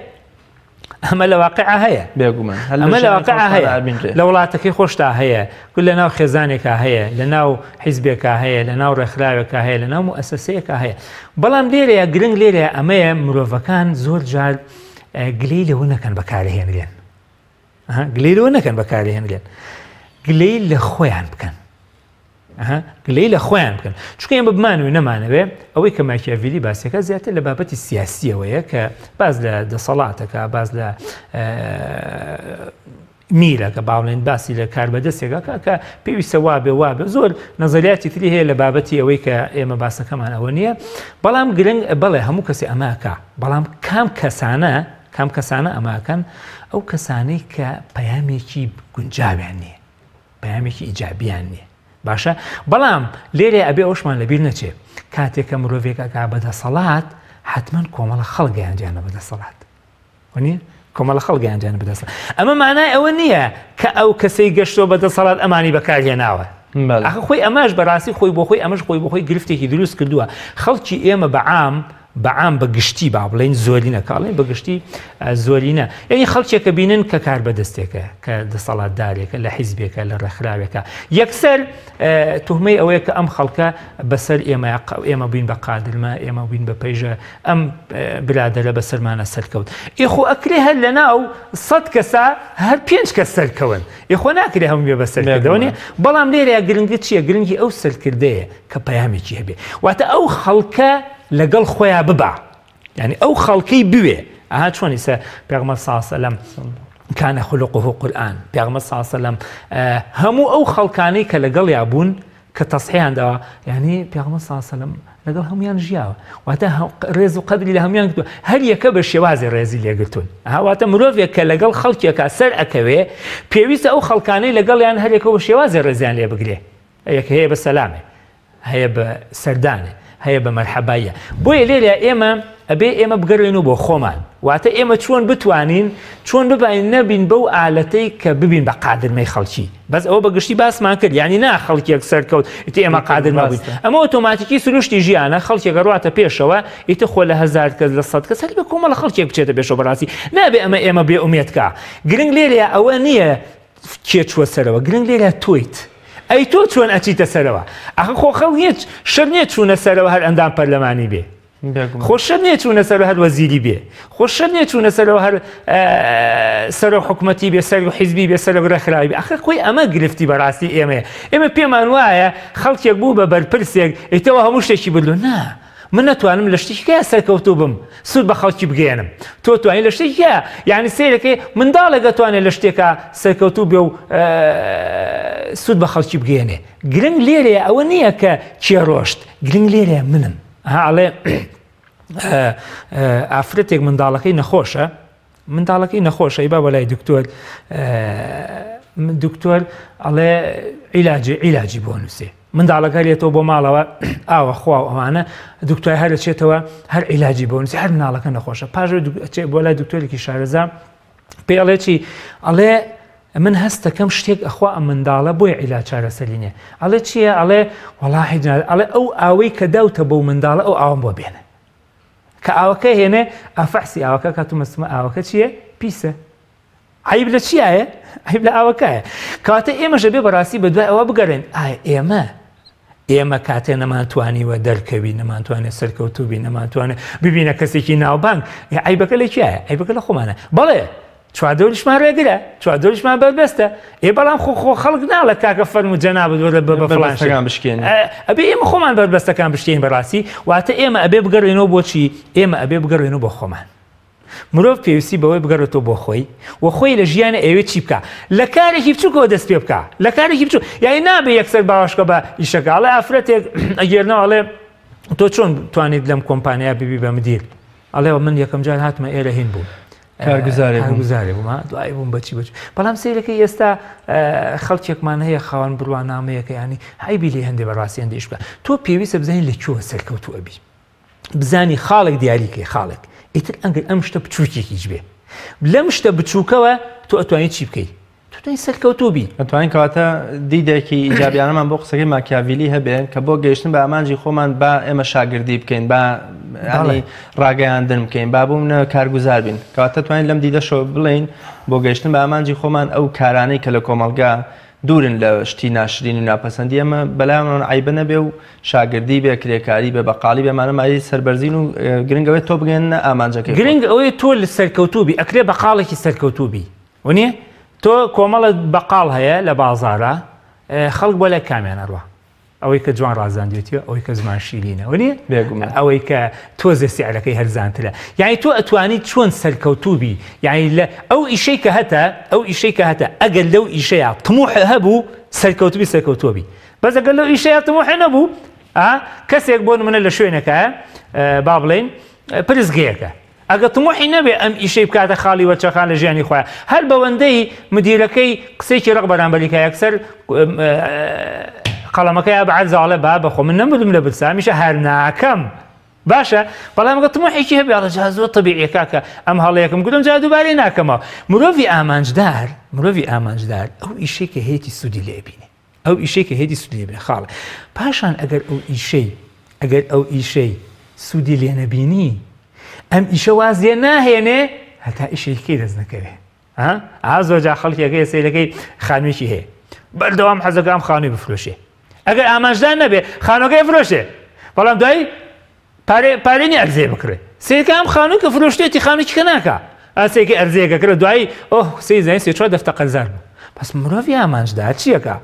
ئەمە لە واقع هەیە، بێگومان ئەمە لە واقع هەیە، لە وڵاتەکەی خۆشتا هەیە، لە ناو خێزانێکا هەیە، لە ناو حیزبێکا هەیە، لە ناو ڕێکخراوێکا هەیە، لە ناو موئەسەسەیەکا هەیە. بەڵام لێرەیە گرنگ لێرەیە ئەمەیە مرۆڤەکان زۆر جار گلەی لەوە نەکەن بەکارهێنرێن، گلەی لەوە نەکەن بەکارهێنرێن، گلەی لە خۆیان بکەن، گلەی لە خۆیان بکەن. چونکە ئێمە بمانەوێ نەمانەوێ ئەوەی کە ماکیاڤیلی باسیەکە زیاتر لە بابەتی سیاسیەوەیە کە باز لە دەسەڵاتەکە، باز لە میرەکە، باڵێن باسی لە کاربەدەستێکە کە پێویستە وابێ وابێ. زۆر نەزەریاتی تری هەیە لە بابەتی ئەوەی کە ئێمە باسەکەمان ئەوە نییە. بەڵام گرنگ بەڵێ هەموو کەسی ئەماکە، بەڵام کام کەسانە، کام کەسانە ئەماکەن؟ ئەو کەسانەی کە پەیامێکی گونجاویان نییە، پەیامێکی ئیجابیان نییە. باشە، بەڵام لێرە ئەبێ ئەوشمان لەبیر نەچێ کاتێک کە مرۆڤێک ئەکا بەدەسەڵات حتمما کۆمەڵە خەڵک گەیاندیانە بەدەسەڵات، وەنیە؟ کۆمەڵە خەڵک گەیاندیانە بەدەسەڵات. ئەمە مانای ئەوە نییە کە ئەو کەسەی گەشتووە بەدەسەڵات ئەمانی بەکارهێناوە. ئەخە خۆی ئەمەش بەڕاستی خۆی بۆ خۆی ئەمەش خۆی بۆ خۆی گرفتێکی دروست کردووە. خەڵکی ئێمە بەعام بەعام بە گشتی با بڵێین زۆرینە، کاڵێن بە گشتی زۆرینە، یعنی خەڵکێکە بینن کە کار بەدەستێکە، کە دەسەڵاتدارێکە، لە حیزبێکە، لە ڕێکخراوێکە، یەکسەر توهمەی ئەوەیە کە ئەم خەڵکە بەسەر ئێمە، ئێمە بووین بە قادرمە، ئێمە بووین بە پەیژە، ئەم برادەرە بەسەرمانە سەرکەوت. ئێخۆ ئەکرێ هەر لەناو 100 کەسا هەر 5 کەس سەرکەون، ئێخۆ ناکرێ هەموو بێ بەسەرکردەوە نییە. بەڵام لێرەیە گرنگی چییە؟ گرنگی ئەو سەرکردەیە کە پەیامێکی هەبێ، واتە ئەو خەڵکە لەگەڵ خۆیان ببا، یعنی ئەو خەڵکەی بوێ. ئەها چۆن ئیسا پێغەمبەر صلی الله علیه وسلم کان خلقه قورئان، پێغەمبەر صلی الله علیه وسلم هەموو ئەو خەڵکانەی کە لەگەڵیا بوون کە تەسحیان داوە، یعنی پێغەمبەر صلی الله علیه وسلم لەگەڵ هەمویان ژیاوە، واتە ڕێز و قەدری لە هەمویان گرتووە، هەر یەکە بە شێوازی ڕێزی لێگرتوون. واتە مرۆڤێک کە لەگەڵ خەڵکێکا سەر ئەکەوێ پێویستە ئەو خەڵکانەی لەگەڵیان هەرێکەوە بە شێوازی ڕێزیان لێ بگرێ. یەک هەیە بە سەلامێ، هەیە بە سەردانێ، هەیە بە مەرحەباییە. بۆیە لێرە ئێمە ئەبێ ئێمە بگەڕێنەوە بۆ خۆمان، واتە ئێمە چۆن بتوانین چۆن ببین نەبین بەو ئالەتەی کە ببین بە قادرمەی خەڵکی. بەس ئەوە بە گشتی باسمان کرد، یعنی نا خەڵکێک سەرکەوت ئیتر ئێمە قادرمە بووین. ئەمە ئۆتۆماتیکی سروشتی ژیانە، خەڵکێک ڕواتە پێشەوە ئیتر خۆ لە 1000 کەس لە 100 کەس هەر بە کۆمەڵە خەڵکێک بچێتە پێشەوە. بەڕاستی نابێ ئەمە ئێمە بێ ئومێد کا. گرنگ لێرەیە ئەوە نییە کێ چووە سەرەوە، گرنگ لێرە تۆیت. ئەی تۆ چۆن ئەچیتە سەرەوە؟ ئەخە خۆ خەڵک نییە، شەر نییە چوونە سەرەوە هەر ئەندام پەرلەمانی بێ، خۆ شەر نییە چوونە سەرەوە هەر وەزیری بێ، خۆ شەر نییە چوونە سەرەوە هەر سەرۆک حکومەتی بێ، سەرۆک حیزبی بێ، سەرۆک ڕێکخراوی بێ. ئەخە خۆی ئەمە گرفتی بەڕاستی ئێمەیە. ئێمە پێمان وایە خەڵکێک بوو بە بەرپرسێک ئیتەوە هەموو شتێکی بردووە. نا، من نەتوانم لە شتێکیکە سەرکەوتوو بم سوود بە خەڵکی بگەیەنم، تۆ توانی لە شتێکیکە، یعنی سەیرەکەی منداڵێک ئەتوانێت لە شتێکە سەرکەوتوو بێ و سوود بە خەڵکی بگەیەنێ. گرنگ لێرەیە ئەوە نییە کە کێ ڕۆشت، گرنگ لێرەیە منم. ها ئەڵێ ئافرەتێک منداڵەکەی نەخۆشە، منداڵەکەی نەخۆشە، ئەی با بۆ لای دکتۆر، دکتۆر ئەڵێ عیلاجی بۆ نووسێ. منداڵەکە لێتەوە بۆ ماڵەوە ئاوە خوا و ئەوانە، دکتۆر هەر ئەچێتەوە هەر عیلاجی بۆ نووسێ، هەر منداڵەکە نەخۆشە. پاش ئەچێ بۆ لای دکتۆرێکی شارەزا، پێی ئەڵێ چی؟ ئەڵێ من هەستەکەم شتێک ئەخوا ئەم منداڵە بۆیە عیلاج چارەسەری نییە. ئەڵێ چییە؟ ئەڵێ وەڵاهی جناب، ئەڵێ ئەو ئاوەی کە داوتە بەو منداڵە ئەو ئاوەم بۆ بێنە. کە ئاوەکە هێنێ ئەفەحسی ئاوەکە کاتو مەسمە ئاوەکە چییە؟ پیسە. عیب لە چیایە؟ عیب لە ئاوەکایە. کەواتە ئێمەش ئەبێ بەڕاستی بەدوای ئەوە بگەڕێن ئایا ئێمە کاتێ نەمانتوانیوە دەرکەوین، نەمانتوانێت سەرکەوتوو بین، نەمانتوانێت ببینە کەسێکی ناوبانگ، عیبەکە لە کیایە؟ عیبەکە لە خۆمانە. بەڵێ چواردەوریشمان ڕێگرە، چواردەوریشمان بەربەستە، ئێ بەڵام خۆ خۆ خەڵک ناڵێ کاکە فەرموو جەنابت وەرە بە فڵان بەربەستەکان بشکێنی. ئەبێ ئێمە خۆمان بەربەستەکان بشکێنین بەڕاستی. واتە ئێمە ئەبێ بگەڕێنەوە بۆچی؟ ئێمە ئەبێ بگەڕێنەوە بۆ خۆمان. مرۆڤ پێویستی بەوەی بگەڕێتەوە بۆ خۆی و خۆی لە ژیانە ئەوێ چی بکا، لە کارێکی بچووکەوە دەست پێ بکا، لە کارێکی بچوو، یعنی نابێ یەکسەر باوەشکە بە ئیشەکە. ئەڵێ ئافرەتێک ئەگێرنەوە ئەڵێ تۆ چۆن توانیت لەم کۆمپانیا ببی بە مدیر؟ ئەڵێ من یەکەم جار هاتمە ئێرە هین بووم، کارگوزارێ بووم. کارگوزارێ بووم، دوای بووم بەچی بەچی. بەڵام سەیرەکەی ئێستا خەڵکێکمان هەیە خاوەن بڕوانامەیەکە، یعنی عەیبی لێ هەندێ بەڕاستی هەندێ ئیش بکە. تۆ پێویستە بزانی لە کوێوە سەرکەوتوو ئەبی، بزانی خاڵێک دیاریکەی، خاڵێک ئیتر ئەگەر ئەم شتە بچووکێکیش بێ. لەم شتە بچووکەوە تۆ ئەتوانی چی بکەی؟ تۆ توانی سەرکەوتوو بی. ئەتوانین کەواتە دیدێکی ئیجابیانەمان بۆ قسەکەی ماکیاڤیلی هەبێ کە بۆ گەیشتن بە ئامانجی خۆمان با ئێمە شاگردی بکەین، با ینی ڕاگەیاندن بکەین، با بوومنە کارگوزار بین. کەواتە توانین لەم دیدەشەوە بڵێین بۆ گەیشتن بە ئامانجی خۆمان ئەو کارانەی کە لە کۆمەڵگا دوورن لە شتی ناشرین و ناپەسەندی ئەمە بەلایەوە عەیبە نەبێ و شاگردی بێ، کرێکاری بێ، بەقاڵی بێ، ئەمانە مایەی سەربەرزین و گرنگ ئەوەیە تۆ بگەیەننە ئامانجەکەی خۆت. گرنگ ئەوەیە تۆ سەرکەوتوو بی، ئەکرێ بەقاڵێکی سەرکەوتوو بی. ونیە تۆ کۆمەڵە بەقاڵ هەیە لە بازارە خەڵک بۆ لای کامیان ئەڕوا ئەوەی کە جوان ڕازاندێتیوە ئەوەی کە زمان شیرینە ونیە بێگومان ئەوەی کە تۆزێ سعرەکەی هەرزانترە یعنی تۆ ئەتوانی چۆن سەرکەوتوو بی یعنی لە ئەو ئیشەی کە هەتە ئەو ئیشەی کە هەتە ئەگەر لەو ئیشەیە طموح هەبوو سەرکەوتوبی سەرکەوتووە بی بەس ئەگەر لەو ئیشەیە طموح نەبوو کەسێک بۆ نمونە لە شوێنەکە با بڵێین پرسگەیەکە ئەگەر تموحی نەبێ ئەم ئیشەی بکاتە خاڵی وەرچەرخان لە ژیانی خۆیا هەر بەوەندەی مدیرەکەی قسەیەکی ڕق بەرامبەری کا یەکسەر قەڵەمەکەی بە عەرز ئەڵێ با بەخۆ من نەمردم لە برسا هەمیشە هەر ناکەم باشە بەڵام ئەگەر تموحێکی هەبێ ئەڵێ جا زۆر تەبیعیە کاکە ئەم هەڵەیەکم کردم جا دووبارەی ناکەمەوە مرۆڤی ئامانجدار مرۆڤی ئامانجدار ئەو ئیشەی کە هەیەتی سوودی لێ بینێ ئەو ئیشەی کە هێدی سوودی لێ بینێ خاڵە پاشان ئەگەر ئەو ئیشەی ئەگەر ئەو ئیشەی سوودی لێ نەبینی ئەم ئیشە واز لێ ناهێنێ هەتا ئیشێکی دەست نەکەوێ ها ئا زۆر جا خەڵکێکەیە سەیرەکەی خانوویەکی هەیە بەردەوام حەزەکە ئەم خانووی بفرۆشێ ئەگەر ئامانجدار نەبێ خانووەکەی فرۆشێ بەڵام دوایی پارەی نیە ئەرزەیە بکڕێ سەیرکە ئەم خانووی کە فرۆشتێتی خانووی کە ناکا ئاسێکی ئەرزەیەکە کرد دوایی ئۆه سەی زانین سێ چوار دەفتە قەرزار بوو بەس مرۆڤی ئامانجدار چیەکە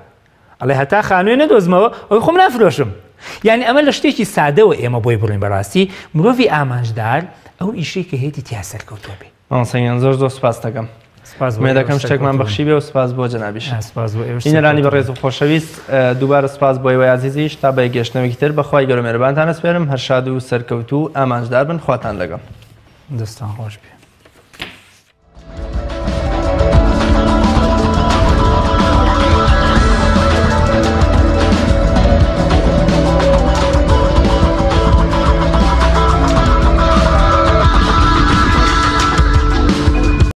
ئەڵێ هەتا خانووی نەدۆزمەوە ئەوی خۆم نافرۆشم یعنی ئەمە لە شتێکی سادەوە ئێمە بۆی بڕین بەڕاستی مرۆڤی ئامانجدار ئەو ئیشەی کە هێتی تیا سەرکەوتووە بێ. مامۆستا گیان زۆر زۆر سپاست دەکەم. سپاس بۆ ئومێد ئێوەش دەکەم شتێکمان سەرکەوتوو بن. بەخشی بێ و سپاس بۆ جەنابیشت. سپاس بۆ ئێوەش بینەرانی سەرکەوتوو بەڕێز بن. و خۆشەویست دووبارە سپاس بۆ ئێوەی ئازیزیش تا بە یەکگەشتنەوەیەکی تر بە خوای گەورە مێرەبانتان ئەسپێرم هەر شاد و سەرکەوتوو و ئامانجدار بن خواتان لەگەڵ. دەستتان خۆش بێ.